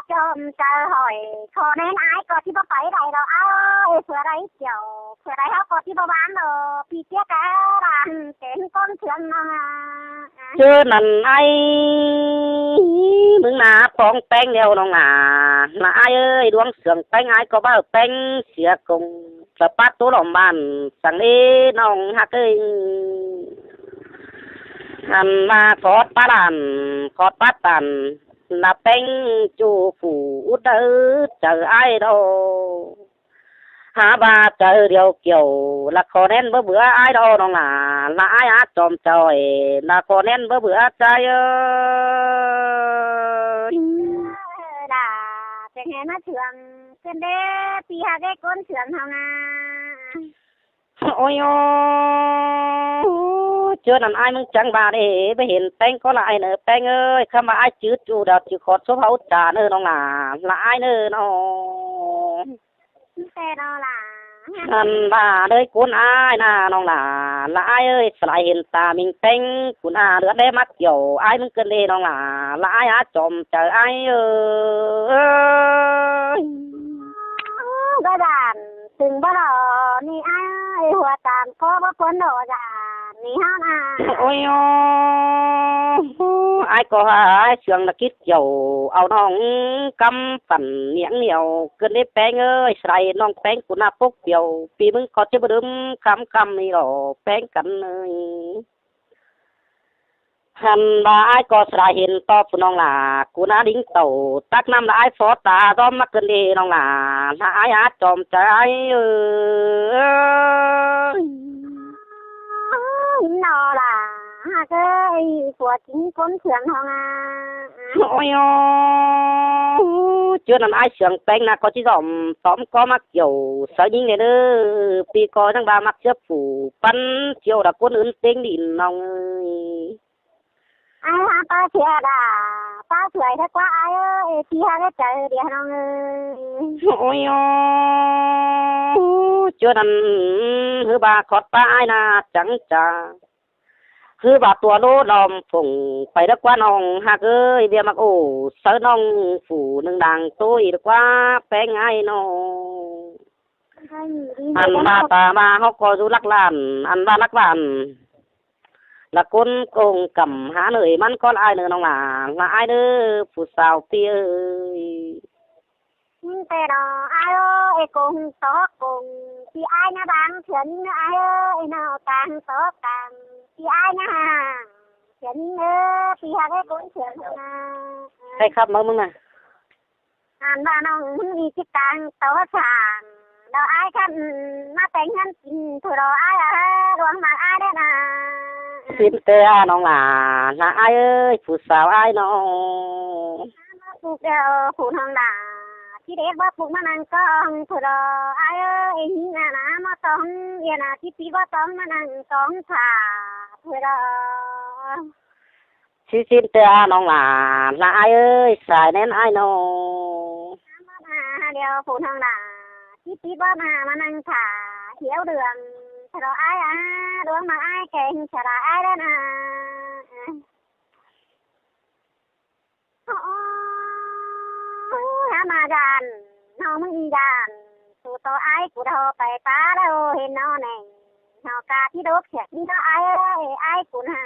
Chom chaư hỏi, khỏ ꞌnén ải ꞌcọ ꞌchí báu pay đảy lo ải ơi, phưa đảy kiẻo, phưa đảy ꞌháu ꞌcọ ꞌchí báu ꞌván lo, ꞌpi ꞌchía cá là kén ꞌcốn sương ꞌnọng nả. ꞌChớ ꞌnặn ai ꞌmứng ꞌná phóng ꞌpéng ꞌlẹo ꞌnọng lả. Lả ai ơi, ꞌluống sương ꞌpéng ai ꞌcọ ꞌvạu ꞌpéng sia công. Sả pát ꞌtố lỏm bản săng ꞌlế ꞌnọng ꞌhặc ơi. ꞌNặn ꞌva khót pá lản, khót pá tản, lả ꞌpéng ꞌchu phủ út đaư chaư ai đaư. Hák ꞌva chaư điêu kiẻo, lả khó ꞌnén báu bứa ai đaư ꞌnọng lả, lả ai hák chom chaư, lả khó ꞌnén báu bứa chaư ơi. Lả, chẻng hé ꞌmá sương, ꞌcứn đế, ꞌpi ꞌhặc ꞌcốn sương hong a. Ôi ôi, ꞌchớ ꞌnặn ai ꞌmứng chắng ꞌva đế, báu hên ꞌpéng ꞌcọ lả ai ꞌnớ ꞌpéng ơi, ꞌkhắm ꞌva ai chứ ꞌchu đaư chứ khót sốp hảư chả ꞌnớ ꞌnọng lả, lả ai ꞌnớ ꞌnọng. Té đó là ꞌnặn ꞌva đới ꞌcốn ai ꞌnớ ꞌnọng lả, lả ai ơi, sả lai hên ta ꞌminh ꞌpéng, ꞌcốn a ꞌlươn đé ꞌmá kiẻo ai ꞌmứng ꞌcứn đế ꞌnọng lả, lả ai hák chom chaư ai ơi. Báu đản, tưng báu lỏ, ꞌnị ai ơi, hua tam ꞌcọ báu ꞌcốn lỏ đản, ꞌnị hák a. Ôi ôi, ai ꞌcọ hák ai sương lả kít kiẻo, au ꞌnọng cắm phản niếng niẻo, ꞌcứn đế ꞌpéng ơi, sả lai ꞌnọng ꞌpéng ꞌcốn a pốc piẻo, ꞌpi ꞌmứng ꞌcọ ꞌchí báu đưm, khắm khắm ꞌnị lỏ, ꞌpéng căn ơi. ꞌNặn ꞌva ai ꞌcọ sả lai hên ꞌto phủ ꞌnọng lả, ꞌcốn a đính tảu, tắc ꞌnặm lả ai phó ta, ꞌdóm ꞌmá ꞌcứn đế ꞌnọng lả, lả ai hák chom chaư ai ơi. Nó lả, ꞌhặc ơi, phua chính ꞌcốn sương hong a. Ôi ôi, ꞌchớ ꞌnặn ai sương ꞌpéng ꞌnạ ꞌcọ ꞌchí dỏm, tóm ꞌcọ ꞌmá kiẻo, sáư ꞌnhính đé ꞌnớ, ꞌpi ꞌcọ ꞌnhắng ꞌva ꞌmặc ꞌsứa phủ, pắn chiêu đa ꞌcốn ứn ꞌtếng đin ꞌnọng ơi. Ai hák ꞌpá sia đa, ꞌpá sưởi thế ꞌquá ai ơi, ꞌpi hák ꞌhế chaư đi ꞌnọng ơi. Ôi ôi, ꞌchớ ꞌnặn, ꞌhứ ꞌva khót ꞌpá ai ꞌnạ chắng chả. ꞌHứ ꞌva tua lố lom phủng pay đé ꞌquá ꞌnọng ꞌhặc ơi, ꞌviạk ꞌmặc ổ, sáư ꞌnọng phủ ꞌnưng đang ꞌtố ꞌnị đé ꞌquá ꞌpéng ai ꞌnọng. Ăn ꞌva ta ꞌva ꞌháu ꞌcọ dú lắc lan, ăn ꞌva lắc lan. Lả ꞌcốn công căm hák ꞌnới ꞌmắn ꞌcọ lả ai ꞌnớ ꞌnọng lả, lả ai ꞌnớ phủ sao ꞌpi ơi. ꞌNhính ꞌtẹ đó ai ơi, ê công tó công, ꞌpi ai ꞌnhá bang sướng ꞌnớ ai ơi, ê nó cang tó cang, ꞌpi ai ꞌnhá hàng sướng ꞌnớ, ꞌpi hák ê cốn sướng ꞌnớ. Hay khắp máu mưng nè. Ăn ꞌva ꞌnọng ꞌhứ ꞌnị ꞌchí cang tó sàng, đó ai khắp ꞌmá téng ꞌhướn kin, thôi đó ai à, đuống ꞌmặc ai đé nả. Xin ꞌtẹ ꞌnọng lả, lả ai ơi, phủ sao ai ꞌnọ. Báu puk đeo phủ ꞌnọng lả, ꞌchí đét báu puk ꞌmá ꞌnăng cong, thôi đó ai ơi, ê ꞌhính ꞌnạ ꞌmá tong, yên ꞌnạ ꞌchí pí báu tong ꞌmá ꞌnăng cong thả, thôi đó. Xin xin ꞌtẹ ꞌnọng lả, lả ai ơi, sai ꞌnén ai ꞌnọ. Báu ꞌmá đeo phủ ꞌnọng lả, ꞌchí pí báu ꞌmá ꞌmá ꞌnăng thả, hiếu đường, thôi đó ai à, đuống ꞌmặc ai kéng, chả là ai đé nả. Ơ, ơ, há ꞌmá dản, ꞌnọng ꞌmứng dản, phủ tó ai phủ đó pay pá đó, hên ꞌnọ nẻng, ꞌnọ ca tí đốc sẹt tí đó ai ơi, ai phủ nả.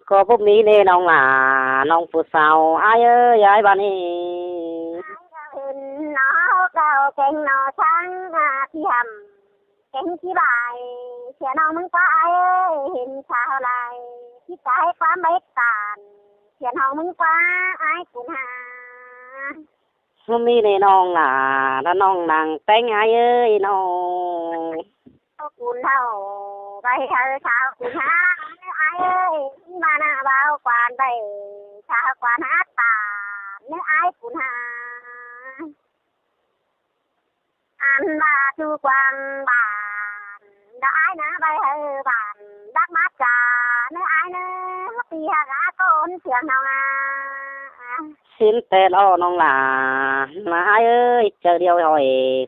ꞌCọ báu ꞌmí ꞌnê ꞌnọng lả, ꞌnọng phủ sao ai ơi, ai ꞌva ꞌnị. Ai ꞌva hên ꞌnọ, ꞌcọ kéng ꞌnọ sáng, à, tí hẳm. Kéng ꞌchí bái, sia ꞌnọng ꞌmứng ꞌquá ai ơi, hên sao lai, ꞌchí ca hế ꞌquám bếp tản, sia ꞌnọng ꞌmứng ꞌquá ai cún hả. ꞌMí ꞌnê ꞌnọng lả, lả ꞌnọng đang téng ai ơi ꞌnọng. Cún thảu, bái hảư sao cún hả, ai ơi, ꞌmá nả báo quan bái, sao quan hả tản, ꞌnớ ai cún hả. Ăn ꞌva ꞌchu quang bản, đó ai ꞌnớ bái hảư bản, đắc mát ca, ꞌnớ ai ꞌnớ, ꞌpi hák ꞌcốn sướng ꞌnọng à. Xin ꞌtẹ lo ꞌnọng lả, lả ai ơi, chaư điêu hỏi,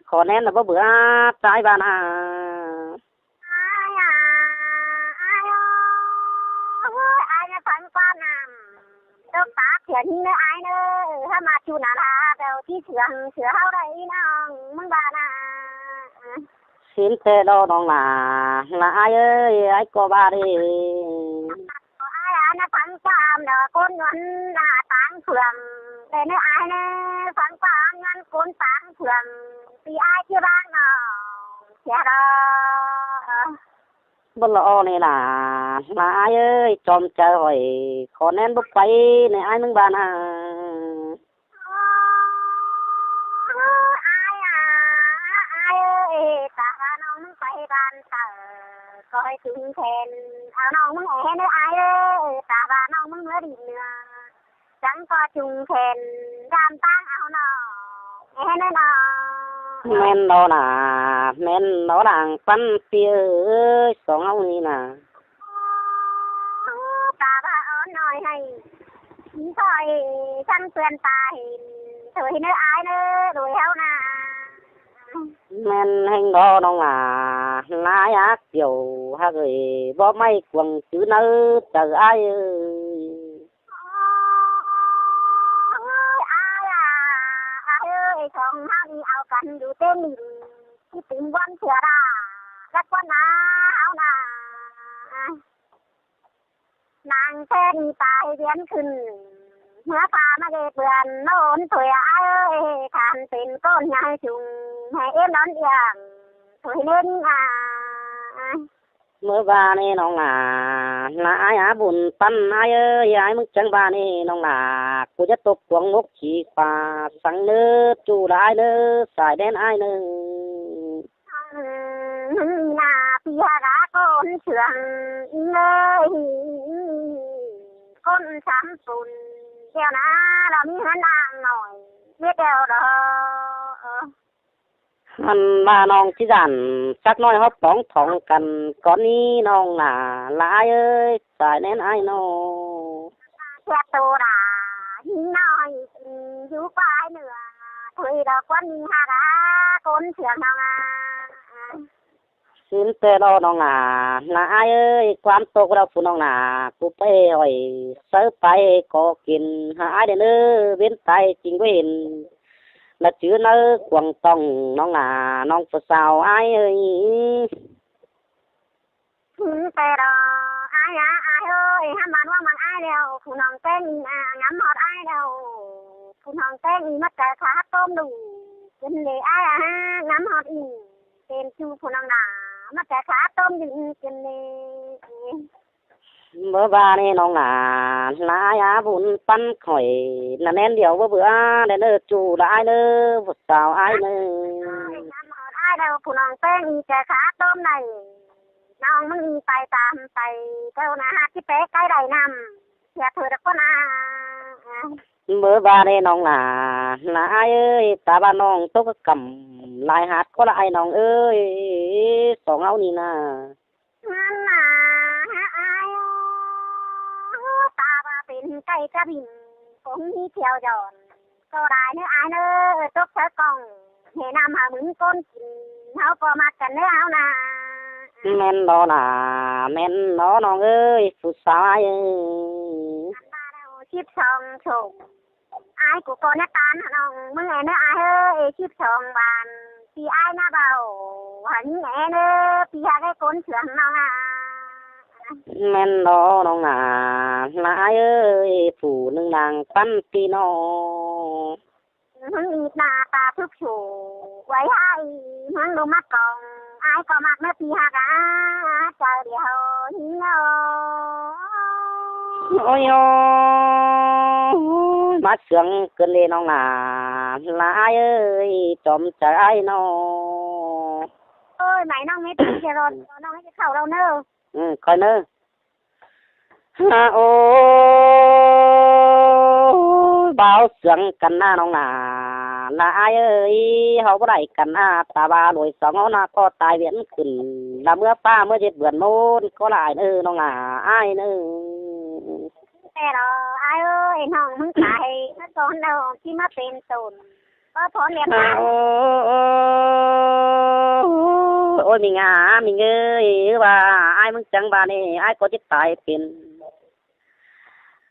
khó ꞌnén lả báu bứa, ꞌchái ꞌva nả. Ai à, ai ơi, ai ꞌnớ phắng ꞌquá nẳng. Tốc tắc thiến ꞌnớ ai ꞌnớ, há ꞌmá ꞌchu nả lả, bèo ꞌchí sướng, sướng ꞌháu đảy ꞌnọng, ꞌmứng ꞌva nả. Xin ꞌtẹ lo ꞌnọng lả, lả ai ơi, ai ꞌcọ ꞌva đi. Ai à, ꞌNa phắng ꞌquám đo ꞌcốn ꞌnhuôn ꞌna táng phượng. Đảy ꞌnớ ải ꞌnớ, phắng ꞌquám ꞌnhuôn ꞌcốn táng phượng. ꞌPi ải ꞌchí báng ꞌnọng sia đo. Báu lo ꞌnị nả, ꞌna ải ơi, chom chaư hỏi, khỏ ꞌnén báu pay ꞌnị ải ꞌmứng ꞌva ꞌna. Ải à, ải ơi, ta ꞌva ꞌnọng ꞌmứng pay ban tở, ꞌcoi chung khen, au ꞌnọng ꞌmứng é ꞌnớ ải ơi, ta ꞌva ꞌnọng ꞌmứng ꞌmứa đi ꞌnưa, chắng ꞌcoi chung khen, dam tang au ꞌnọng é ꞌnớ ꞌnọng. ꞌMen đo nả, ꞌmen đo đang pắn ꞌpi ơi, song ꞌháu ꞌnị nả. Ta ꞌva ók ꞌnọi ꞌhạy, khỏi chắng ꞌpươn ta hên, thôi ꞌnớ ải ꞌnớ, đuổi ꞌháu nả. ꞌMen ꞌhêng đo ꞌnọng nả, ꞌna ải ác kiẻo, hák ơi, bók ꞌmạy cuông chứ ꞌnớ, chaư ải ơi. Ôi, ải à, ải ơi, song ꞌháu ꞌnị au căn dú ꞌtếng đin, ꞌchí tứm ꞌquám sửa đa, lắc ꞌquám ꞌna, ꞌháu nả. Nẳng ꞌtếng ꞌnị ta hê viến khửn, ꞌmứa pha ꞌmá ꞌdệt bươn, ꞌnớ ốn thôi ải ơi, khăn pên ꞌcốn ꞌnhai chung, hê ꞌếm đón iảng, thôi ꞌnến à. ꞌMớ ꞌva ꞌnị ꞌnọng nả, ꞌna ải á bun păn ải ơi, ải ꞌmứng chắng ꞌva ꞌnị ꞌnọng nả, ꞌcú dắt tốc cuông mốc chỉ khóa, săng ꞌnớ, ꞌchu đa ải ꞌnớ, sai đen ải ꞌnớ. ꞌMứng ꞌnị nả, ꞌpi hák ꞌcốn sương, ꞌnị ơi, ꞌcốn sắm pun, ꞌlẹo ꞌna, lo ꞌmí ꞌhướn đang ꞌnọi, ꞌmết ꞌlẹo đo. Ăn ꞌva ꞌnọng ꞌchí dản, sắc ꞌnọi hók bóng thỏng căn, cón ꞌnị ꞌnọng nả, ꞌla ải ơi, sai ꞌnén ải ꞌnọ. Thiệt tù đả, ꞌhính ꞌnọi, dú ꞌquá ải ꞌnựa, thôi đo ꞌquám ꞌnị hák ꞌcốn sương ꞌnọng à. Sín ꞌtẹ lo ꞌnọng nả, ꞌna ải ơi, ꞌquám tốc đaư phủ ꞌnọng nả, ꞌcú pay hỏi, sáư pay có kin, hả ải đen ơ, bến tay chính báu hên. ꞌLa chứ ꞌnớ cuông tỏng ꞌnọng nả, ꞌnọng phủ sáo ải ơi. Hính ꞌtẹ lo, ải á, ải ơi, hák ꞌmắn ꞌváng ꞌmắn ải ꞌlẹo, phủ ꞌnọng ꞌtếng ꞌnị à, ngắm ꞌhọt ải ꞌlẹo, phủ ꞌnọng ꞌtếng ꞌnị ꞌmá ꞌchớ khá tôm đu, kin lê ải á, ngắm ꞌhọt ꞌnị, pên ꞌchu phủ ꞌnọng nả, ꞌmá ꞌchớ khá tôm đu, kin lê. ꞌMớ ꞌva ꞌnị ꞌnọng nả, ꞌna ải á bun păn khỏi, ꞌna ꞌnén điêu báu bưa, đen ơ ꞌchu đa ải ꞌnớ, phủ sáo ải ꞌnớ. Ngắm ꞌhọt ải ꞌlẹo, phủ ꞌnọng ꞌtếng ꞌnị ꞌchớ khá tôm đảy. ꞌNọng ꞌmứng ꞌnị pay tam pay, ꞌcọ ꞌna hák ꞌchí pé cáy đảy ꞌnặm. Thiệt thôi đa ꞌquá ꞌna. ꞌMớ ꞌva ꞌnị ꞌnọng nả, ꞌna ải ơi, ta ꞌva ꞌnọng tốc cắm, lai hák ꞌcọ lai ꞌnọng ơi, song ꞌháu ꞌnị nả. Ngắm nả, hák ải ơi, ta ꞌva pên cáy cá binh, cũng ꞌnị thiêu dọn. ꞌCọ đai ꞌnớ ải ꞌnớ, tốc sáư cỏng, hê ꞌnặm hảư ꞌmứng ꞌcốn kin, ꞌháu ꞌcọ ꞌmặc căn ꞌnớ ꞌháu nả. ꞌMen lo nả, ꞌmen lo ꞌnọng ơi, phủ sáo ải ơi. Căn ꞌva ꞌlẹo síp song sủng. Ải ꞌcú ꞌcọ ꞌnhá ꞌtan hả ꞌnọng, ꞌmứng é ꞌnớ ải ơi, síp song bản, ꞌpi ải ꞌná báu, hả ꞌnị é ꞌnớ, ꞌpi hák ꞌcốn sương ꞌnọng à. ꞌMen lo ꞌnọng nả, ꞌna ải ơi, phủ ꞌnưng đang păn ꞌpi ꞌnọ. ꞌMứng ꞌnị ꞌna ta thúc sủ, quay hả ꞌmứng đu ꞌmá cỏng, ải ꞌcọ ꞌmặc ꞌnớ ꞌpi hák à, chaư điêu ꞌnị ꞌnớ. Ôi ôi, ꞌmá sương kin lê ꞌnọng nả, ꞌna ải ơi, chom chaư ải ꞌnọ. Ôi, mai ꞌnọng mết ꞌchí ꞌchớ ꞌnọng mết ꞌchí khảu đaư ꞌnớ. Ừ, khỏi ꞌnớ. Hả ôi, báu sương căn ꞌna ꞌnọng nả, ꞌna ải ơi, ꞌháu báu đảy căn ꞌna, ta ꞌva đuổi song ꞌháu ꞌna ꞌcọ tai viến khửn, ꞌla ꞌmứa ꞌpá ꞌmứa ꞌdệt bươn ꞌmôn, ꞌcọ lai ꞌnớ ꞌnọng nả, ải ꞌnớ. Té lo, ải ơi, ꞌnọng ꞌmứng tai, ꞌmá tón đaư, ꞌchí ꞌmá pên tổn. Ơ, phón liệt. Hả ôi, ôi, ôi, ôi, ꞌmính à, ꞌmính ơi, ꞌva ải ꞌmứng chắng ꞌva ꞌnị, ải ꞌcọ ꞌchí tai pên.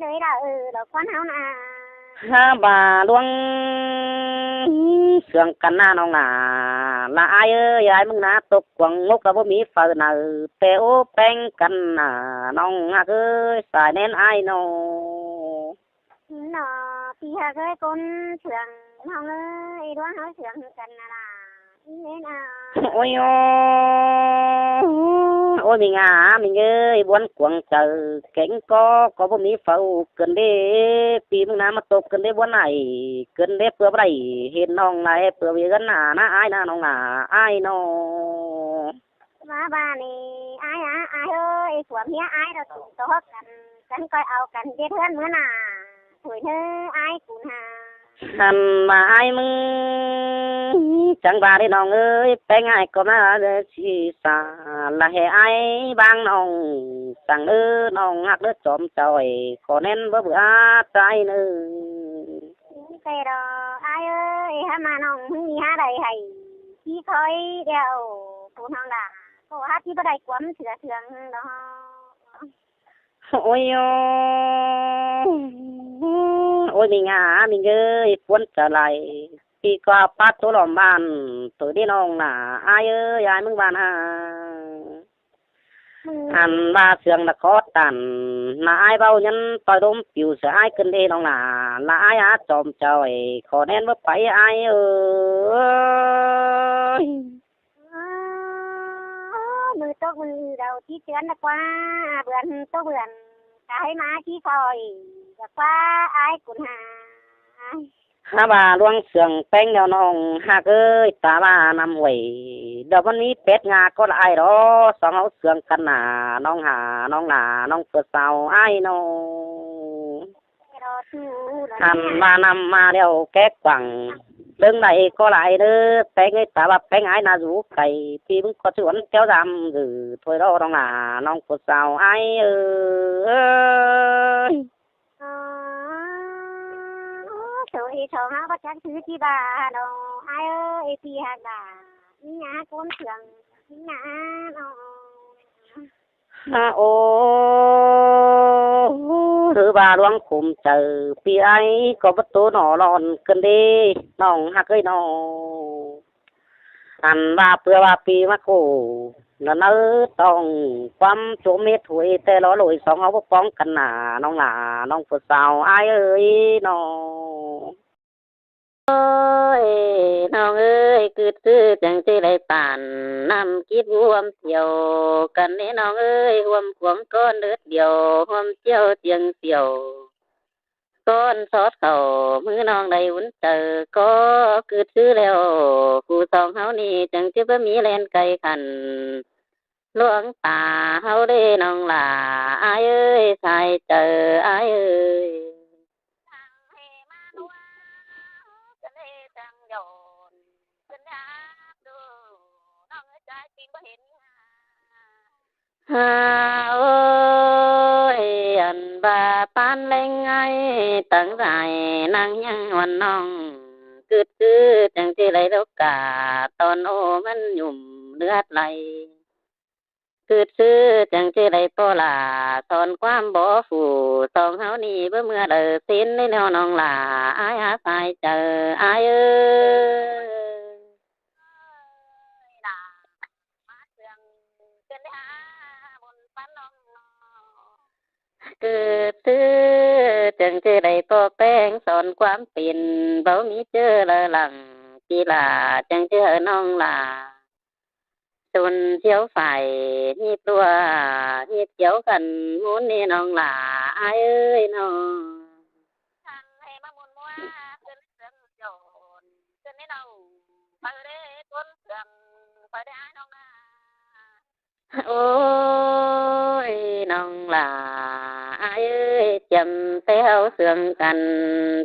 đuối đa, ừ, lỏ ꞌquám ꞌháu ꞌna. Hák ꞌva ꞌluống sương căn ꞌna ꞌnọng ꞌna. Lả ải ơi, ải ꞌmứng ꞌna tốc cuông mốc lả báu ꞌmí phaư nả, té ố ꞌpéng căn ꞌna ꞌnọng ꞌhặc ơi, sai ꞌnén ải ꞌnọ. Nó, ꞌpi ꞌhặc ơi, ꞌcốn sương ꞌnọng ơi, ꞌluống ꞌháu sương căn ꞌna lả. Ôi ôi, ôi ꞌmí ꞌnga, ꞌmí ơi, ꞌbuốn cuông chaư kéng ꞌcọ, ꞌcọ báu ꞌmí phaư cơn đế, ꞌpi ꞌmứng ꞌna ꞌmá tốc cơn đế ꞌbuốn ải, cơn đế ꞌpưa báu đảy hên ꞌnọng lai, ꞌpưa ꞌviạk ꞌnặn ꞌna, ải ꞌna ꞌnọng ꞌna, ải ꞌnọ. ꞌVa ꞌva ꞌnị, ải a, ải ơi, ꞌquám ꞌhiá ải ꞌnọ, tốc căn, căn ꞌcoi au căn ꞌdệt ꞌhướn ꞌmứa ꞌna, thôi ꞌnớ ải cún ha. Hăn ꞌva ải ꞌmứng chắng ꞌva đế ꞌnọng ơi, ꞌpéng ải ꞌcọ ꞌmá ꞌlạ ꞌlới ꞌchí sa, lả hê ải bang ꞌnọng, săng ꞌnớ ꞌnọng ꞌhặc ꞌnớ chom chau ải, ꞌcọ ꞌnén báu bươn ải ꞌnớ. Té đó, ải ơi, hák ꞌma ꞌnọng ꞌmứng ꞌmí hák đảy hảy, ꞌchí khói điêu, phủ ꞌnọng lả, ꞌcọ hák ꞌchí báu đảy ꞌquám sương sương đó. Ôi ôi, ôi ꞌmí ꞌnga, ꞌmí ơi, ꞌpuốn chaư lai, ꞌpi ꞌcọ pát ꞌtố lỏm ꞌván, thôi đế ꞌnọng ꞌna, ải ơi, ải ꞌmứng ꞌván ha. Ăn ꞌva sương ꞌna khót tản, ꞌna ải báu ꞌnhắng ꞌtoi đốm piu sửa ải cơn đế ꞌnọng ꞌna, lả ải a chom chau ải, ꞌcọ ꞌnén báu pay ải ơi. ꞌMự tốc ꞌmự đaư ꞌchí chướn ꞌna ꞌquá, bươn tốc bươn, cá ꞌhế ꞌmá ꞌchí khỏi, ꞌva ꞌquá ải cún ha. Hák ꞌva ꞌluống sương ꞌpéng đeo ꞌnọng ꞌhặc ơi, ta ꞌva ꞌnặm uối, đaư ꞌmắn ꞌmí pét ꞌnga ꞌcọ lả ải đó, song ꞌháu sương căn ꞌna, ꞌnọng ha, ꞌnọng ꞌna, ꞌnọng ꞌpưa sau ải ꞌnọ. Ăn ꞌva ꞌnặm ꞌmá điêu kék quảng, ꞌlớng đảy ꞌcọ lai ꞌnớ, ꞌpéng ơi, ta ꞌva ꞌpéng ải ꞌna dú cay, ꞌpi ꞌmứng ꞌcọ ꞌchí uốn téo dăm dử, thôi đó ꞌnọng ꞌna, ꞌnọng ꞌpưa sau ải ơi. Ơ, ơ, số ꞌi song ꞌháu báu chắc thứ ꞌchí ꞌva đó, ải ơi, ꞌpi ꞌhặc ꞌva, ꞌmí ꞌna ꞌcốn sương, ꞌmí ꞌna ꞌnọ. Ha ô, ꞌhứ ꞌva ꞌluống khum chaư, ꞌpi ải ꞌcọ báu ꞌtố ꞌnọ lon cơn đế, ꞌnọng ꞌhặc ơi ꞌnọ. Ăn ꞌva ꞌpưa ꞌva ꞌpi ꞌmá khổ, ꞌnặn ꞌnớ tỏng ꞌquám chốm mết thôi, té lo lội song ꞌháu báu ꞌpóng căn ꞌna, ꞌnọng ꞌna, ꞌnọng ꞌpưa sau ải ơi ꞌnọ. Ôi, ꞌnọng ơi, ꞌcứt ꞌsứ chắng ꞌchí đảy pản, ꞌnặm kít ꞌhuôm thiêu căn ꞌnị ꞌnọng ơi, ꞌhuôm cuông ꞌcốn đớt điêu, ꞌhuôm ꞌchiêu tiêng siêu. ꞌCốn sót khảu, ꞌmự ꞌnọng đảy ún chaư ꞌcọ, ꞌcứt ꞌsứ ꞌlẹo, phủ song ꞌháu ꞌnị chắng ꞌchí báu ꞌmí ꞌlen cay khăn. ꞌLuống ta ꞌháu đế ꞌnọng lả, ải ơi, sai chaư ải ơi. Ha ôi, ăn ꞌva ꞌpán ꞌleng ải tẳng dải ꞌnăng ꞌnhắng ꞌuôn ꞌnọng, ꞌcứt ꞌsứ chắng ꞌchí đảy lốc cả, tỏn ô ꞌmắn nhủm ꞌlưới lai. ꞌCứt ꞌsứ chắng ꞌchí đảy ꞌpo lả, son ꞌquám bók phủ song ꞌháu ꞌnị báu ꞌmưa đaư ꞌsịn đảy ꞌnọng lả, ải a, sai chaư ải ơi. ꞌCứt ꞌsứ chắng ꞌchí đảy ꞌpo ꞌpéng son ꞌquám pên, báu ꞌmí ꞌchớ đaư lăng, ꞌchí lả chắng ꞌchí hảư ꞌnọng lả. Tủn thiêu phải nhịp đua, nhịp thiêu khăn muốn nê nong lả ai ơi nong. Khăn hê ꞌmá ꞌmun ꞌmua, khăn sương dọn, khăn nê nong, pay đê ꞌcốn sương, pay đê ai nong na. Ôi nong lả ai ơi, chiêm té ꞌháu sương căn,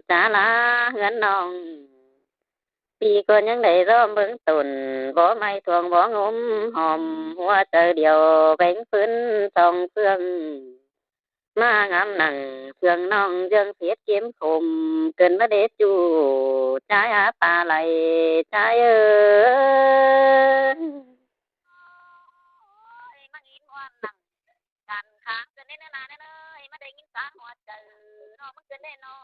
chả lá ꞌhướn nong. ꞌPi ꞌcọ ꞌnhắng đảy ꞌdóm bớng tủn, bók ꞌmạy thuông bók ꞌngốm hom, ꞌhua chaư điêu béng phứn song sương. ꞌMá ngắm nẳng sương nong ꞌdương phiết ꞌkiếm khôm, ꞌcứn ꞌmá đế ꞌchu, ꞌchái hák pá lai, ꞌchái ơi. Ôi, ꞌmá ngim ꞌhuôm nẳng căn kháng ꞌcứn đế ꞌnớ na ꞌnớ ꞌnớ, ꞌmá đảy ngim kháng ꞌhua chaư, ꞌnọ ꞌmá ꞌcứn đế ꞌnọ.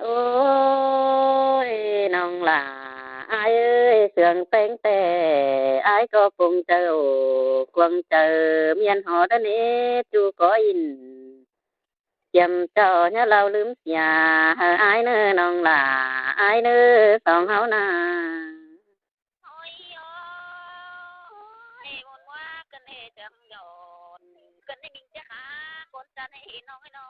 Ôi nong lả ai ơi, sương ꞌpéng ꞌtẹ, ai ꞌcọ pung chaư ổ, cuông chaư ꞌmiên hó đa nế ꞌchu ꞌcọ ꞌnhính. Chiêm chảu ꞌnhá ꞌlau ꞌlứm sia, hảư ai ꞌnớ nong lả, ai ꞌnớ song ꞌháu na. Ôi, ôi, ꞌmôn ꞌmua ꞌcứn đế sương dọn, ꞌcứn đế ꞌminh chắc hả, ꞌcốn chăn hê nong ơi nong.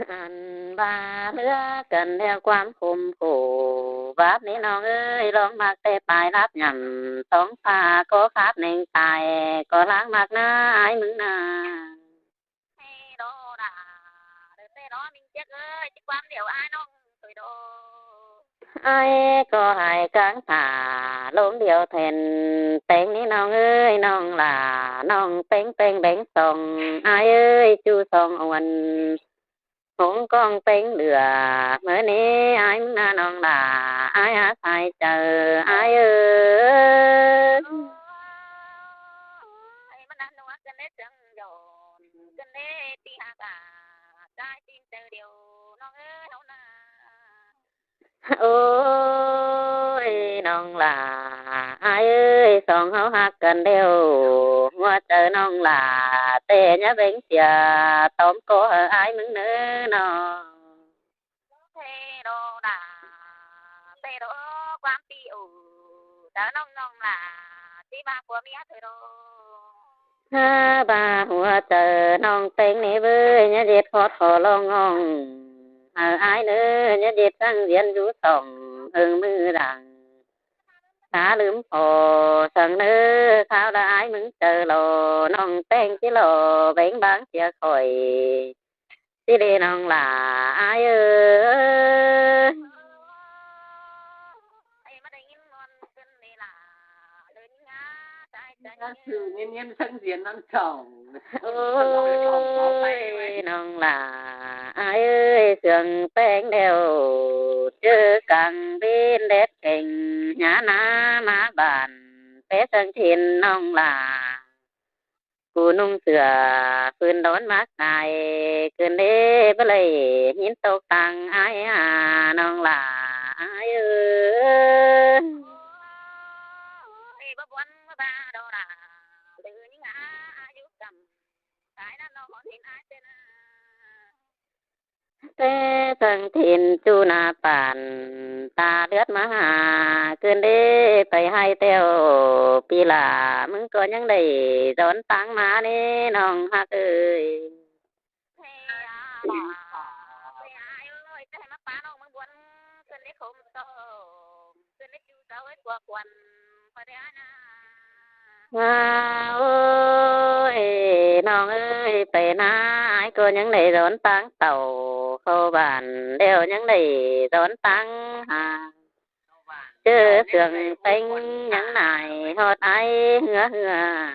Ăn ba ꞌlứa căn đeo ꞌquám khôm khổ, báp nê nong ơi, ꞌlóng ꞌmặc ꞌtẹ pay láp nhẳm, song pha ꞌcọ khát ꞌneng tai, ꞌcọ ꞌláng ꞌmặc ꞌná ai ꞌmứng na. Hê đó đà, đơ ꞌtẹ đó ꞌminh chắc ơi, chứ ꞌquám điêu ai nong thôi đó. Ai ꞌcọ hảư cáng thả, ꞌlống điêu then, ꞌpéng nê nong ơi, nong lả, nong ꞌpéng ꞌpéng béng song, ai ơi, ꞌchu song uôn. Hống ꞌcóng ꞌpéng lửa, ꞌmớ nế ai ꞌmứng na nong lả, ai hák sai chaư, ai ơi. Ôi, ꞌmá năn ꞌnua ꞌcứn đế sương dọn, ꞌcứn đế ꞌpi hák à, ꞌchái ꞌtin chaư điêu, nong ơi, ꞌháu na. Ôi nong lả ai ơi, song ꞌháu hák căn đêu, ꞌhua chaư nong lả, ꞌtẹ ꞌnhá béng sia, tóm ꞌcọ hảư ai ꞌmứng ꞌnớ nong. Thế đó đà, thế đó ꞌquám ꞌpi ủ, chaư nong nong lả, ꞌchí ba pua ꞌmía thôi đó. Hák ba ꞌhua chaư nong ꞌpéng nê ꞌvới, ꞌnhá ꞌdệt khót khó ꞌlóng ꞌnọng, hảư ai ꞌnớ, ꞌnhá ꞌdệt săng diễn dú sỏng, ưng ꞌmự đẳng. Khá ꞌlứm khô săng ꞌnớ, kháo đa ai ꞌmứng chaư lo, nong ꞌpéng ꞌchí lo, béng báng sia khỏi. ꞌChí đế nong lả ai ơi. Ôi nong lả ai ơi, sương ꞌpéng đeo, ꞌchớ cang ꞌvến đét kêng, ꞌnhá ná ꞌmá bản, pé sương thìn nong lả. Cu ꞌnung sửa phưn đón mák tai, ꞌcứn đế báu đảy ꞌhín tốc tăng ai à, nong lả ai ơi. Ê, báu buôn ꞌmá ba đo đả, đư ꞌnhính á, á dú căm, cái ꞌnặn nó hón hín ai tên à. Té sương thìn ꞌchu na pản, ta ꞌlướt ꞌmá ha, ꞌcứn đế pay ꞌhại ꞌtẹo, ꞌpi lả ꞌmứng ꞌcọ ꞌnhắng đảy dón táng ꞌmá ꞌnế nong hák ơi. Thế à, thế à, ơi, thế mà ba nong ꞌmứng buôn, ꞌcứn đế khôm song, ꞌcứn đế ꞌchu sáo ơi, ꞌquá khuôn. À, ôi nong ơi, pay ná ai ꞌcọ ꞌnhắng đảy dón táng tảu, khảu bản đeo ꞌnhắng đảy dón táng ha. ꞌChớ sương ꞌpéng ꞌnhắng nải ꞌhọt ai ꞌhứa ꞌhứa.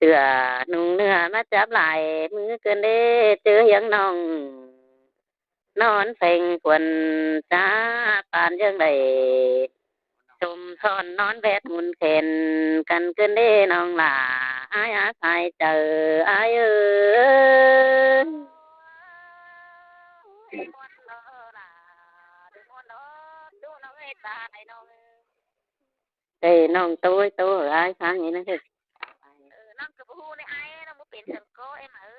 Sửa ꞌnung ꞌnưa ꞌmá chắp lai ꞌmứ ꞌcứn đế ꞌchớ hiếng nong. Nón pheng khuôn chá pán ꞌdương đảy. Sôm son nón vét mun khen căn ꞌcứn đế nong lả ai á sai chaư ai ơi. Ê, nong ꞌtố ơi, ꞌtố hảư ai kháng ꞌnị ꞌnớ. Ê, nong ꞌcọ báu ꞌhụ ꞌnị ai, nong báu pên sương ꞌcọ ê ꞌmá ư.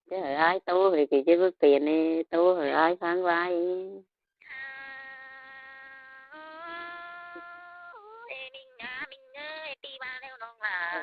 Chứ hảư ai ꞌtố hảư kỉ chứ báu pên ê, ꞌtố hảư ai kháng ꞌvái. Ê, ꞌminh á, ꞌminh ơ,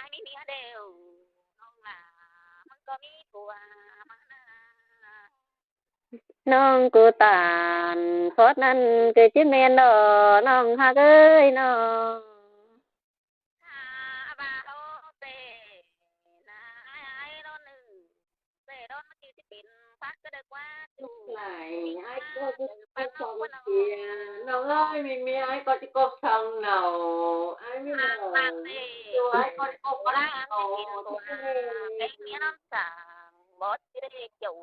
Ai ꞌmí ꞌmía đẻo, ꞌnọng ꞌlạ ꞌmứng ꞌcọ ꞌmí phua ꞌmá ꞌna. ꞌNọng ꞌcọ tản khót ꞌnặn ꞌcọ ꞌchí ꞌmen lo, ꞌnọng ꞌhặc ơi ꞌnọng. Hả, ꞌva ꞌháu ꞌtẹ ꞌna ai ai ꞌlón ꞌnưng. ꞋTẹ ꞌlón ꞌmá ꞌchí ꞌchí pên phák ꞌcọ đảy ꞌquá ꞌchu. Lai, ai ꞌcọ ꞌchí cốc song sia. ꞌNọng ơi, ꞌmí ꞌmía ai ꞌcọ ꞌchí cốc song nau. Ai ꞌmí nau. Ꞌchu ai ꞌcọ ꞌchí cốc song nau. Pên ꞌmía ꞌnặn săng bót ꞌchí đảy chảu.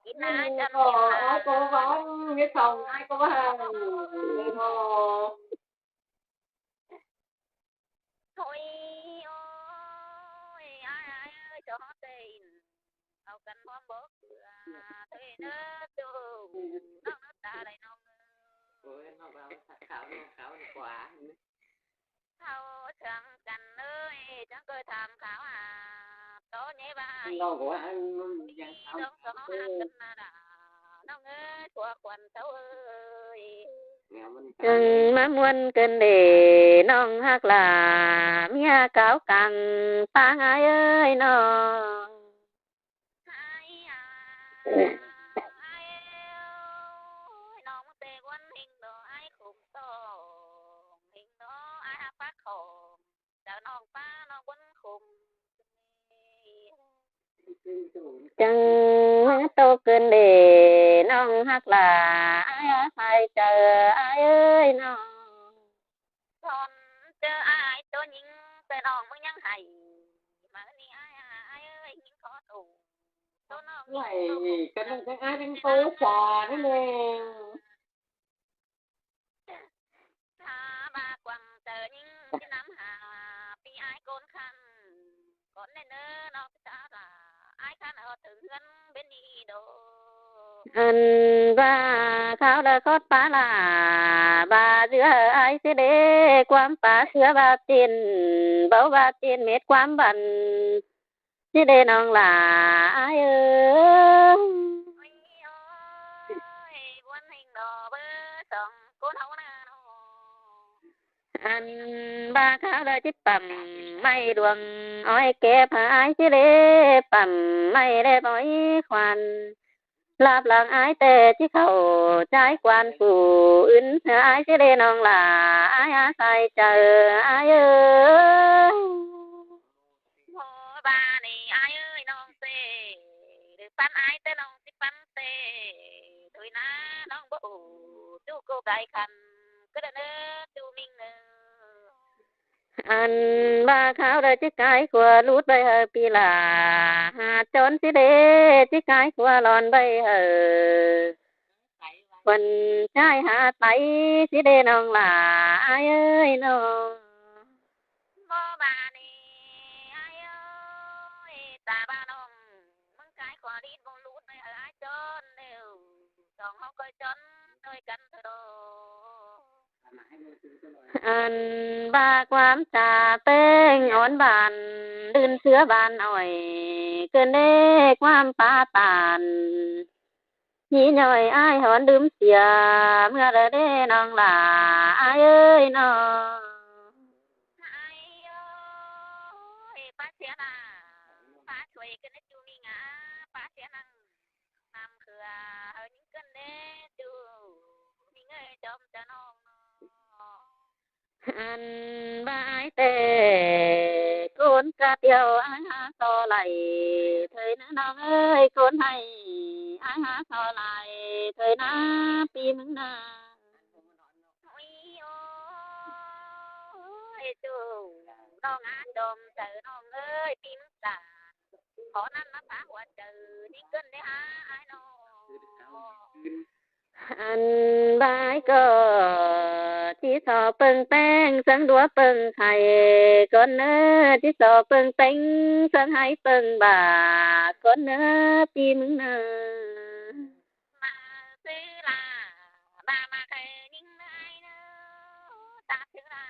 Kin ꞌna chăn ꞌcọ, ai ꞌcọ ꞌvắn, ꞌmía song ai ꞌcọ ꞌvắn. Thôi, ôi, ai ai ơi, cho ꞌtẹ ꞌnị au căn ꞌhuôm bốc ꞌcọ. Thôi ꞌnớ ꞌchu, ꞌnọng ꞌnớ ta đảy ꞌnọng ơi. Ôi, ꞌnọng ꞌva kháo ꞌnọng kháo ꞌnị ꞌquá. Kháo chắng căn ơi, chắng ꞌcọ tham kháo hả. Tó nhé ꞌva ꞌnọng ꞌcọ ăn ꞌnọng ăn căn ꞌnạ đa. ꞌNọng ơi, phua khuôn sau ơi. ꞌChăng ꞌmá ꞌmuôn ꞌcợn đê ꞌnọng ꞌhặc ꞌlạ, ꞌmía cáo căng ꞌpáng ai ơi ꞌnọng. Ai à, ai ơi, ꞌnọng ꞌtẹ ꞌmuôn ꞌhịnh đó, ai khủng tông ꞌhịnh đó, ai hák phák khong, chaư ꞌnọng ꞌpá ꞌnọng ꞌmuôn khủng. ꞌChăng ꞌmá tô ꞌcợn đê ꞌnọng ꞌhặc ꞌlạ, ai à sai chaư ai ơi ꞌnọng. Son chaư ai tô ꞌnhính, ꞌtẹ ꞌnọng ꞌmứng ꞌnhắng hảy. ꞌMá ꞌnị ai à, ai ơi, ꞌnhính khó tủ. Tô ꞌnọng ꞌnhính tô. Căn ꞌnọng chắng ai chắng tô chả ꞌnị ꞌnê. Hả, ꞌva quăng chaư ꞌnhính ꞌchí ꞌnắm hả, ꞌpi ai ꞌcốn khăn. Cón ꞌnê ꞌnớ ꞌnọng ꞌchí ta lả, ai khăn ꞌhọt tứn ꞌhướn bến đi đô. Ăn ꞌva kháo đa khót pá lả, ꞌva ꞌdứa ai ꞌchí đê ꞌquám pá ꞌsứa ꞌva ꞌchịn, báu ꞌva ꞌchịn mết ꞌquám băn. ꞌChí đê ꞌnọng lả ai ơi. Ôi, ôi, ôi, ꞌmuôn ꞌhịnh đó bơ song ꞌcốn ꞌháu ꞌnạ ꞌnọ. Ăn ꞌva kháo đa ꞌchí pẳm ꞌmạy đuông ói kép hả ai ꞌchí đê pẳm ꞌmạy đe bói khoan. Láp lăng ai ꞌtẹ ꞌchí khảu ꞌchái quan phủ ứn hả ai ꞌchí đê ꞌnọng lả ai hả sai chaư ai ơi. Hô ꞌva ꞌnị ai ơi ꞌnọng ꞌtẹ, đảy păn ai ꞌtẹ ꞌnọng ꞌchí păn ꞌtẹ. Thôi ꞌnạ ꞌnọng báu ꞌchu ꞌcọ cai khăn, ꞌcọ đa ꞌnớ ꞌchu ꞌminh ꞌnớ. Ăn ꞌva kháo đa ꞌchí cai khua lút ꞌvạy hảư ꞌpi lả, hả chón ꞌchí đê ꞌchí cai khua lon ꞌvạy hảư. Khuôn ꞌchái hả tái ꞌchí đê ꞌnọng lả ai ơi ꞌnọng. Báu ꞌva ꞌnị ai ơi, ta ꞌva ꞌnọng ꞌmứng cai khua lít báu lút ꞌvạy hảư ai chón ꞌlẹo. Song ꞌháu ꞌcoi chón ꞌtoi căn thôi đó. Ăn ꞌva ꞌquám ta ꞌpéng ón bản, đưn ꞌsứa bản ỏi, ꞌcợn đê ꞌquám pá tản. ꞌNhí ꞌnọi ai hón đưm sia, ꞌmưa đa đê ꞌnọng lả ai ơi ꞌnọng. Ai ơi, pá sia nả, pá chuối ꞌcợn đê ꞌchu ꞌmí ngả, pá sia nẳng. Năm khưa hảư ꞌnhính ꞌcợn đê ꞌchu, ꞌmí ơi chom chaư ꞌnọng ꞌnọ. Ăn ꞌva ai ꞌtẹ ꞌcốn cá ꞌtiêu ai hả so lai, thời ꞌnớ ꞌnọng ơi ꞌcốn hay ai hả so lai, thời ꞌnớ ꞌpi ꞌmứng ꞌnớ. Ôi ôi, ꞌchu ꞌnọng á chom chaư ꞌnọng ơi, ꞌpi ꞌmứng ta. Khó ꞌnặn ꞌmá phá hua chaư, ꞌnhính ꞌcợn đê hả ai ꞌnọng. Ăn ꞌva ai ꞌcọ ꞌchí so ꞌpơng ꞌpéng ꞌsướng đúa ꞌpơng khay, ꞌcốn ꞌnớ ꞌchí so ꞌpơng ꞌpéng ꞌsướng hái ꞌpơng bả, ꞌcốn ꞌnớ ꞌpi ꞌmứng ꞌnớ. Mả ꞌsứ lả, bả mả khay ꞌnhính ai ꞌnớ, ta ꞌsứ lả,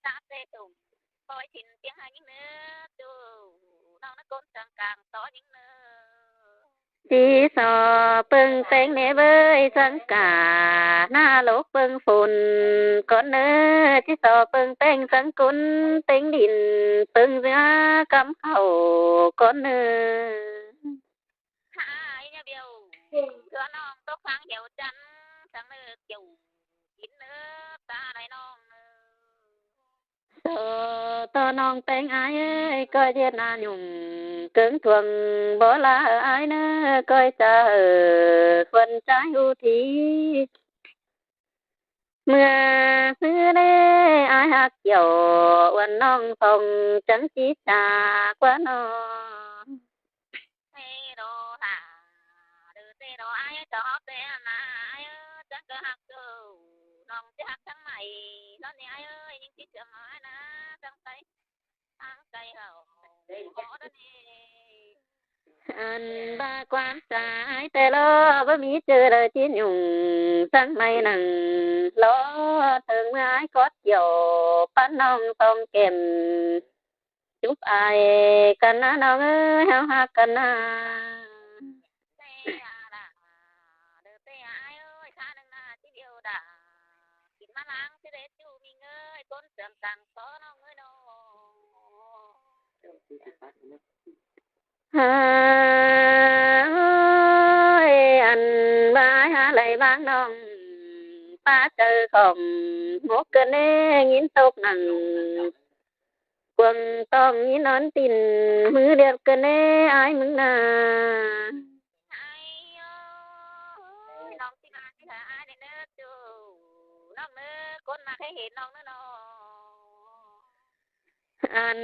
ta ꞌtẹ tủm, ꞌcoi ꞌchịn piếng hả ꞌnhính ꞌnớ, ꞌchu ꞌnọng ꞌnớ ꞌcốn săng cang tó ꞌnhính ꞌnớ. ꞌChí so ꞌpơng ꞌpéng ꞌnê ꞌvới ꞌsướng cả ꞌná lốc ꞌpơng phôn, ꞌcốn ꞌnớ ꞌchí so ꞌpơng ꞌpéng ꞌsướng ꞌcốn ꞌtếng đin, ꞌpứng ꞌdứa ꞌcắm khảu ꞌcốn ꞌnớ. Hả, ơi nhà biểu, thưa ꞌnọng tốc tháng hiếu chắn, tháng ꞌnớ kiểu kín ꞌnớ, ta đảy ꞌnọng ꞌnớ. Sổ ꞌto ꞌnọng ꞌpéng ải ơi, ꞌcoi ꞌdệt ꞌna nhung, ꞌcứng thuông báu ꞌla ải ꞌnớ, ꞌcoi ꞌchạ hảư khuôn ꞌchái ꞌhụ thi. ꞌMưa ꞌhứ ꞌlế ải ꞌhặc kiẻo, uôn ꞌnọng phong chắng ꞌchí ꞌchạ ꞌquá ꞌnọ. Thế đó hả? Đứa thế đó ai cho họ thế mà ai ơi, chắc cứ hặc cứ ꞌnọng chứ hặc thắng mảy. Nó thì ai ơi, những cái trường nói nó thắng tay, thắng tay hậu. Có đó nè. Ăn ba quan sai té lo báu ꞌmí ꞌchư đaư ꞌchí nhung, thắng mảy nẳng lo thơng ꞌmưa ải cót kiẻo, ꞌpắn ꞌnọng phong kẻm. Chúc ai căn ꞌna ꞌnọng ơi, ꞌháu ꞌhặc căn ꞌna. Thế à là, đứa thế à ai ơi, khá nưng na, tí điêu đã. Kín ꞌmá láng, tí đế chú mình ơi, ꞌcốn sương tang tó ꞌnọng ơi nó. Hả, ơi, ăn ba ải hả đảy ꞌváng ꞌnọng. ꞌPá chaư khỏng, mốc cơn ê, ngín tốc nẳng. Cuông tong ꞌnhín ón tin, ꞌmứ điêu cơn ê ải ꞌmứng ꞌna. Ai ơi, ꞌnọng ꞌchí ꞌva ꞌchí hả ai đảy ꞌnớ chú. ꞌNọng ꞌnớ, ꞌcốn ꞌmặc hảư hên ꞌnọng ꞌnớ ꞌnọ. Ăn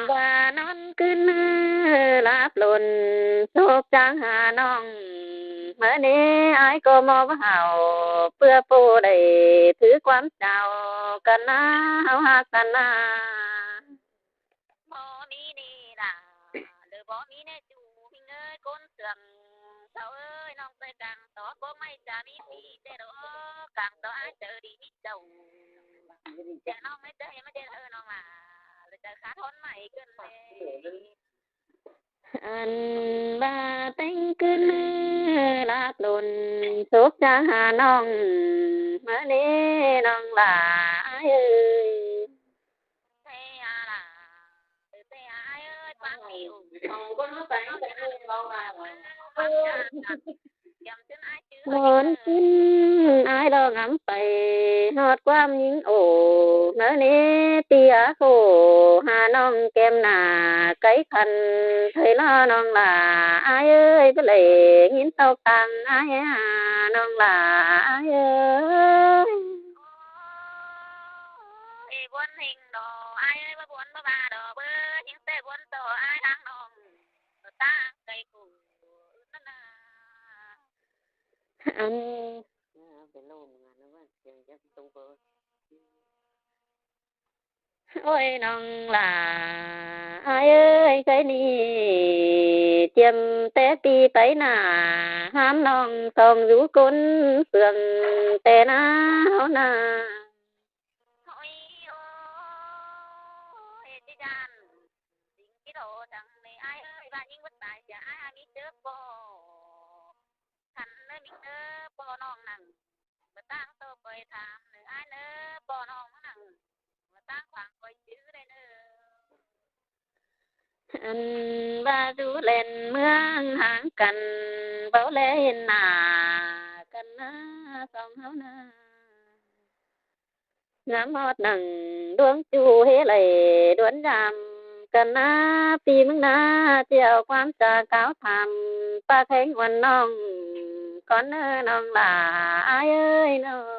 ba ꞌnón ꞌcứn ꞌlạp lôn, sốp chắng hả ꞌnọng. ꞌMưa ꞌnị ải ꞌcọ ꞌmo báu hảư, ꞌpưa ꞌpộ đảy thứ ꞌquám chao căn ꞌna, ꞌháu ꞌhặc căn ꞌna. Báu ꞌmí ꞌnị đa, đơ báu ꞌmí ꞌnị chú Minh ơi, ꞌcốn sương. Sau ơi, ꞌnọng ꞌtơi cang tó, báu ꞌmạy chả ꞌmí ꞌmí, ꞌtẹ đó cang tó ai chaư đi ꞌmí chảu. Chả ꞌnọng ꞌmạy ꞌtơi, ꞌmạy ꞌtơi hơ ꞌnọng lả, lơ chaư khá thón ꞌmạy cơn lê. Ăn ba ꞌtếng ꞌcứn ꞌlạp lôn, sốp chắng hả ꞌnọng, ꞌmưa ꞌnị ꞌnọng lả ải ơi. Thế à là, thế à ai ơi, ꞌpáng đi ủng hộ. Lôn ꞌcứn ải lo ngắm pay, ꞌhọt ꞌquám ꞌnhính ổ, ꞌmưa ꞌnị ꞌtí ꞌa khổ, hả ꞌnọng kẻm ꞌna, cáy khăn, thời lo ꞌnọng lả ải ơi, báu đảy ꞌnhín tốc tang ải hả ꞌnọng lả ải ơi. Ê, buôn hình đó, ai ơi, báu buôn báu ba đó, bơ, những tê buôn tổ ai hăng nòng, ta cây củ, ứt nà. Ăn. Ôi ꞌnọng lả ải ơi, cái ni tiêm té pi pay nả, hám ꞌnọng song dú ꞌcốn phường té ꞌna ꞌháu ꞌna. Ôi, ôi, ê, ꞌchí dản, dính cái đồ thằng này ai ơi, ba những bất tài chả ai, ai biết chớ bò. Khăn ꞌnớ ꞌmí ꞌnớ ꞌpo ꞌnọng nẳng, bơ ꞌtáng tô ꞌcoi tham ꞌnớ ai ꞌnớ ꞌpo ꞌnọng nẳng, bơ ꞌtáng khoang ꞌcoi chứ đảy ꞌnớ. Ăn ba dú ꞌlen ꞌmướng háng căn, báu ꞌlé hên nả căn ꞌna song ꞌháu ꞌna. Ngắm ꞌhọt nẳng ꞌluống ꞌchu ꞌhế đảy đuốn dăm căn ꞌna, ꞌpi ꞌmứng ꞌna ꞌchí au ꞌquám cha cáo tham, ꞌpá khéng uôn ꞌnọng, cón ơ ꞌnọng lả ải ơi ꞌnọng.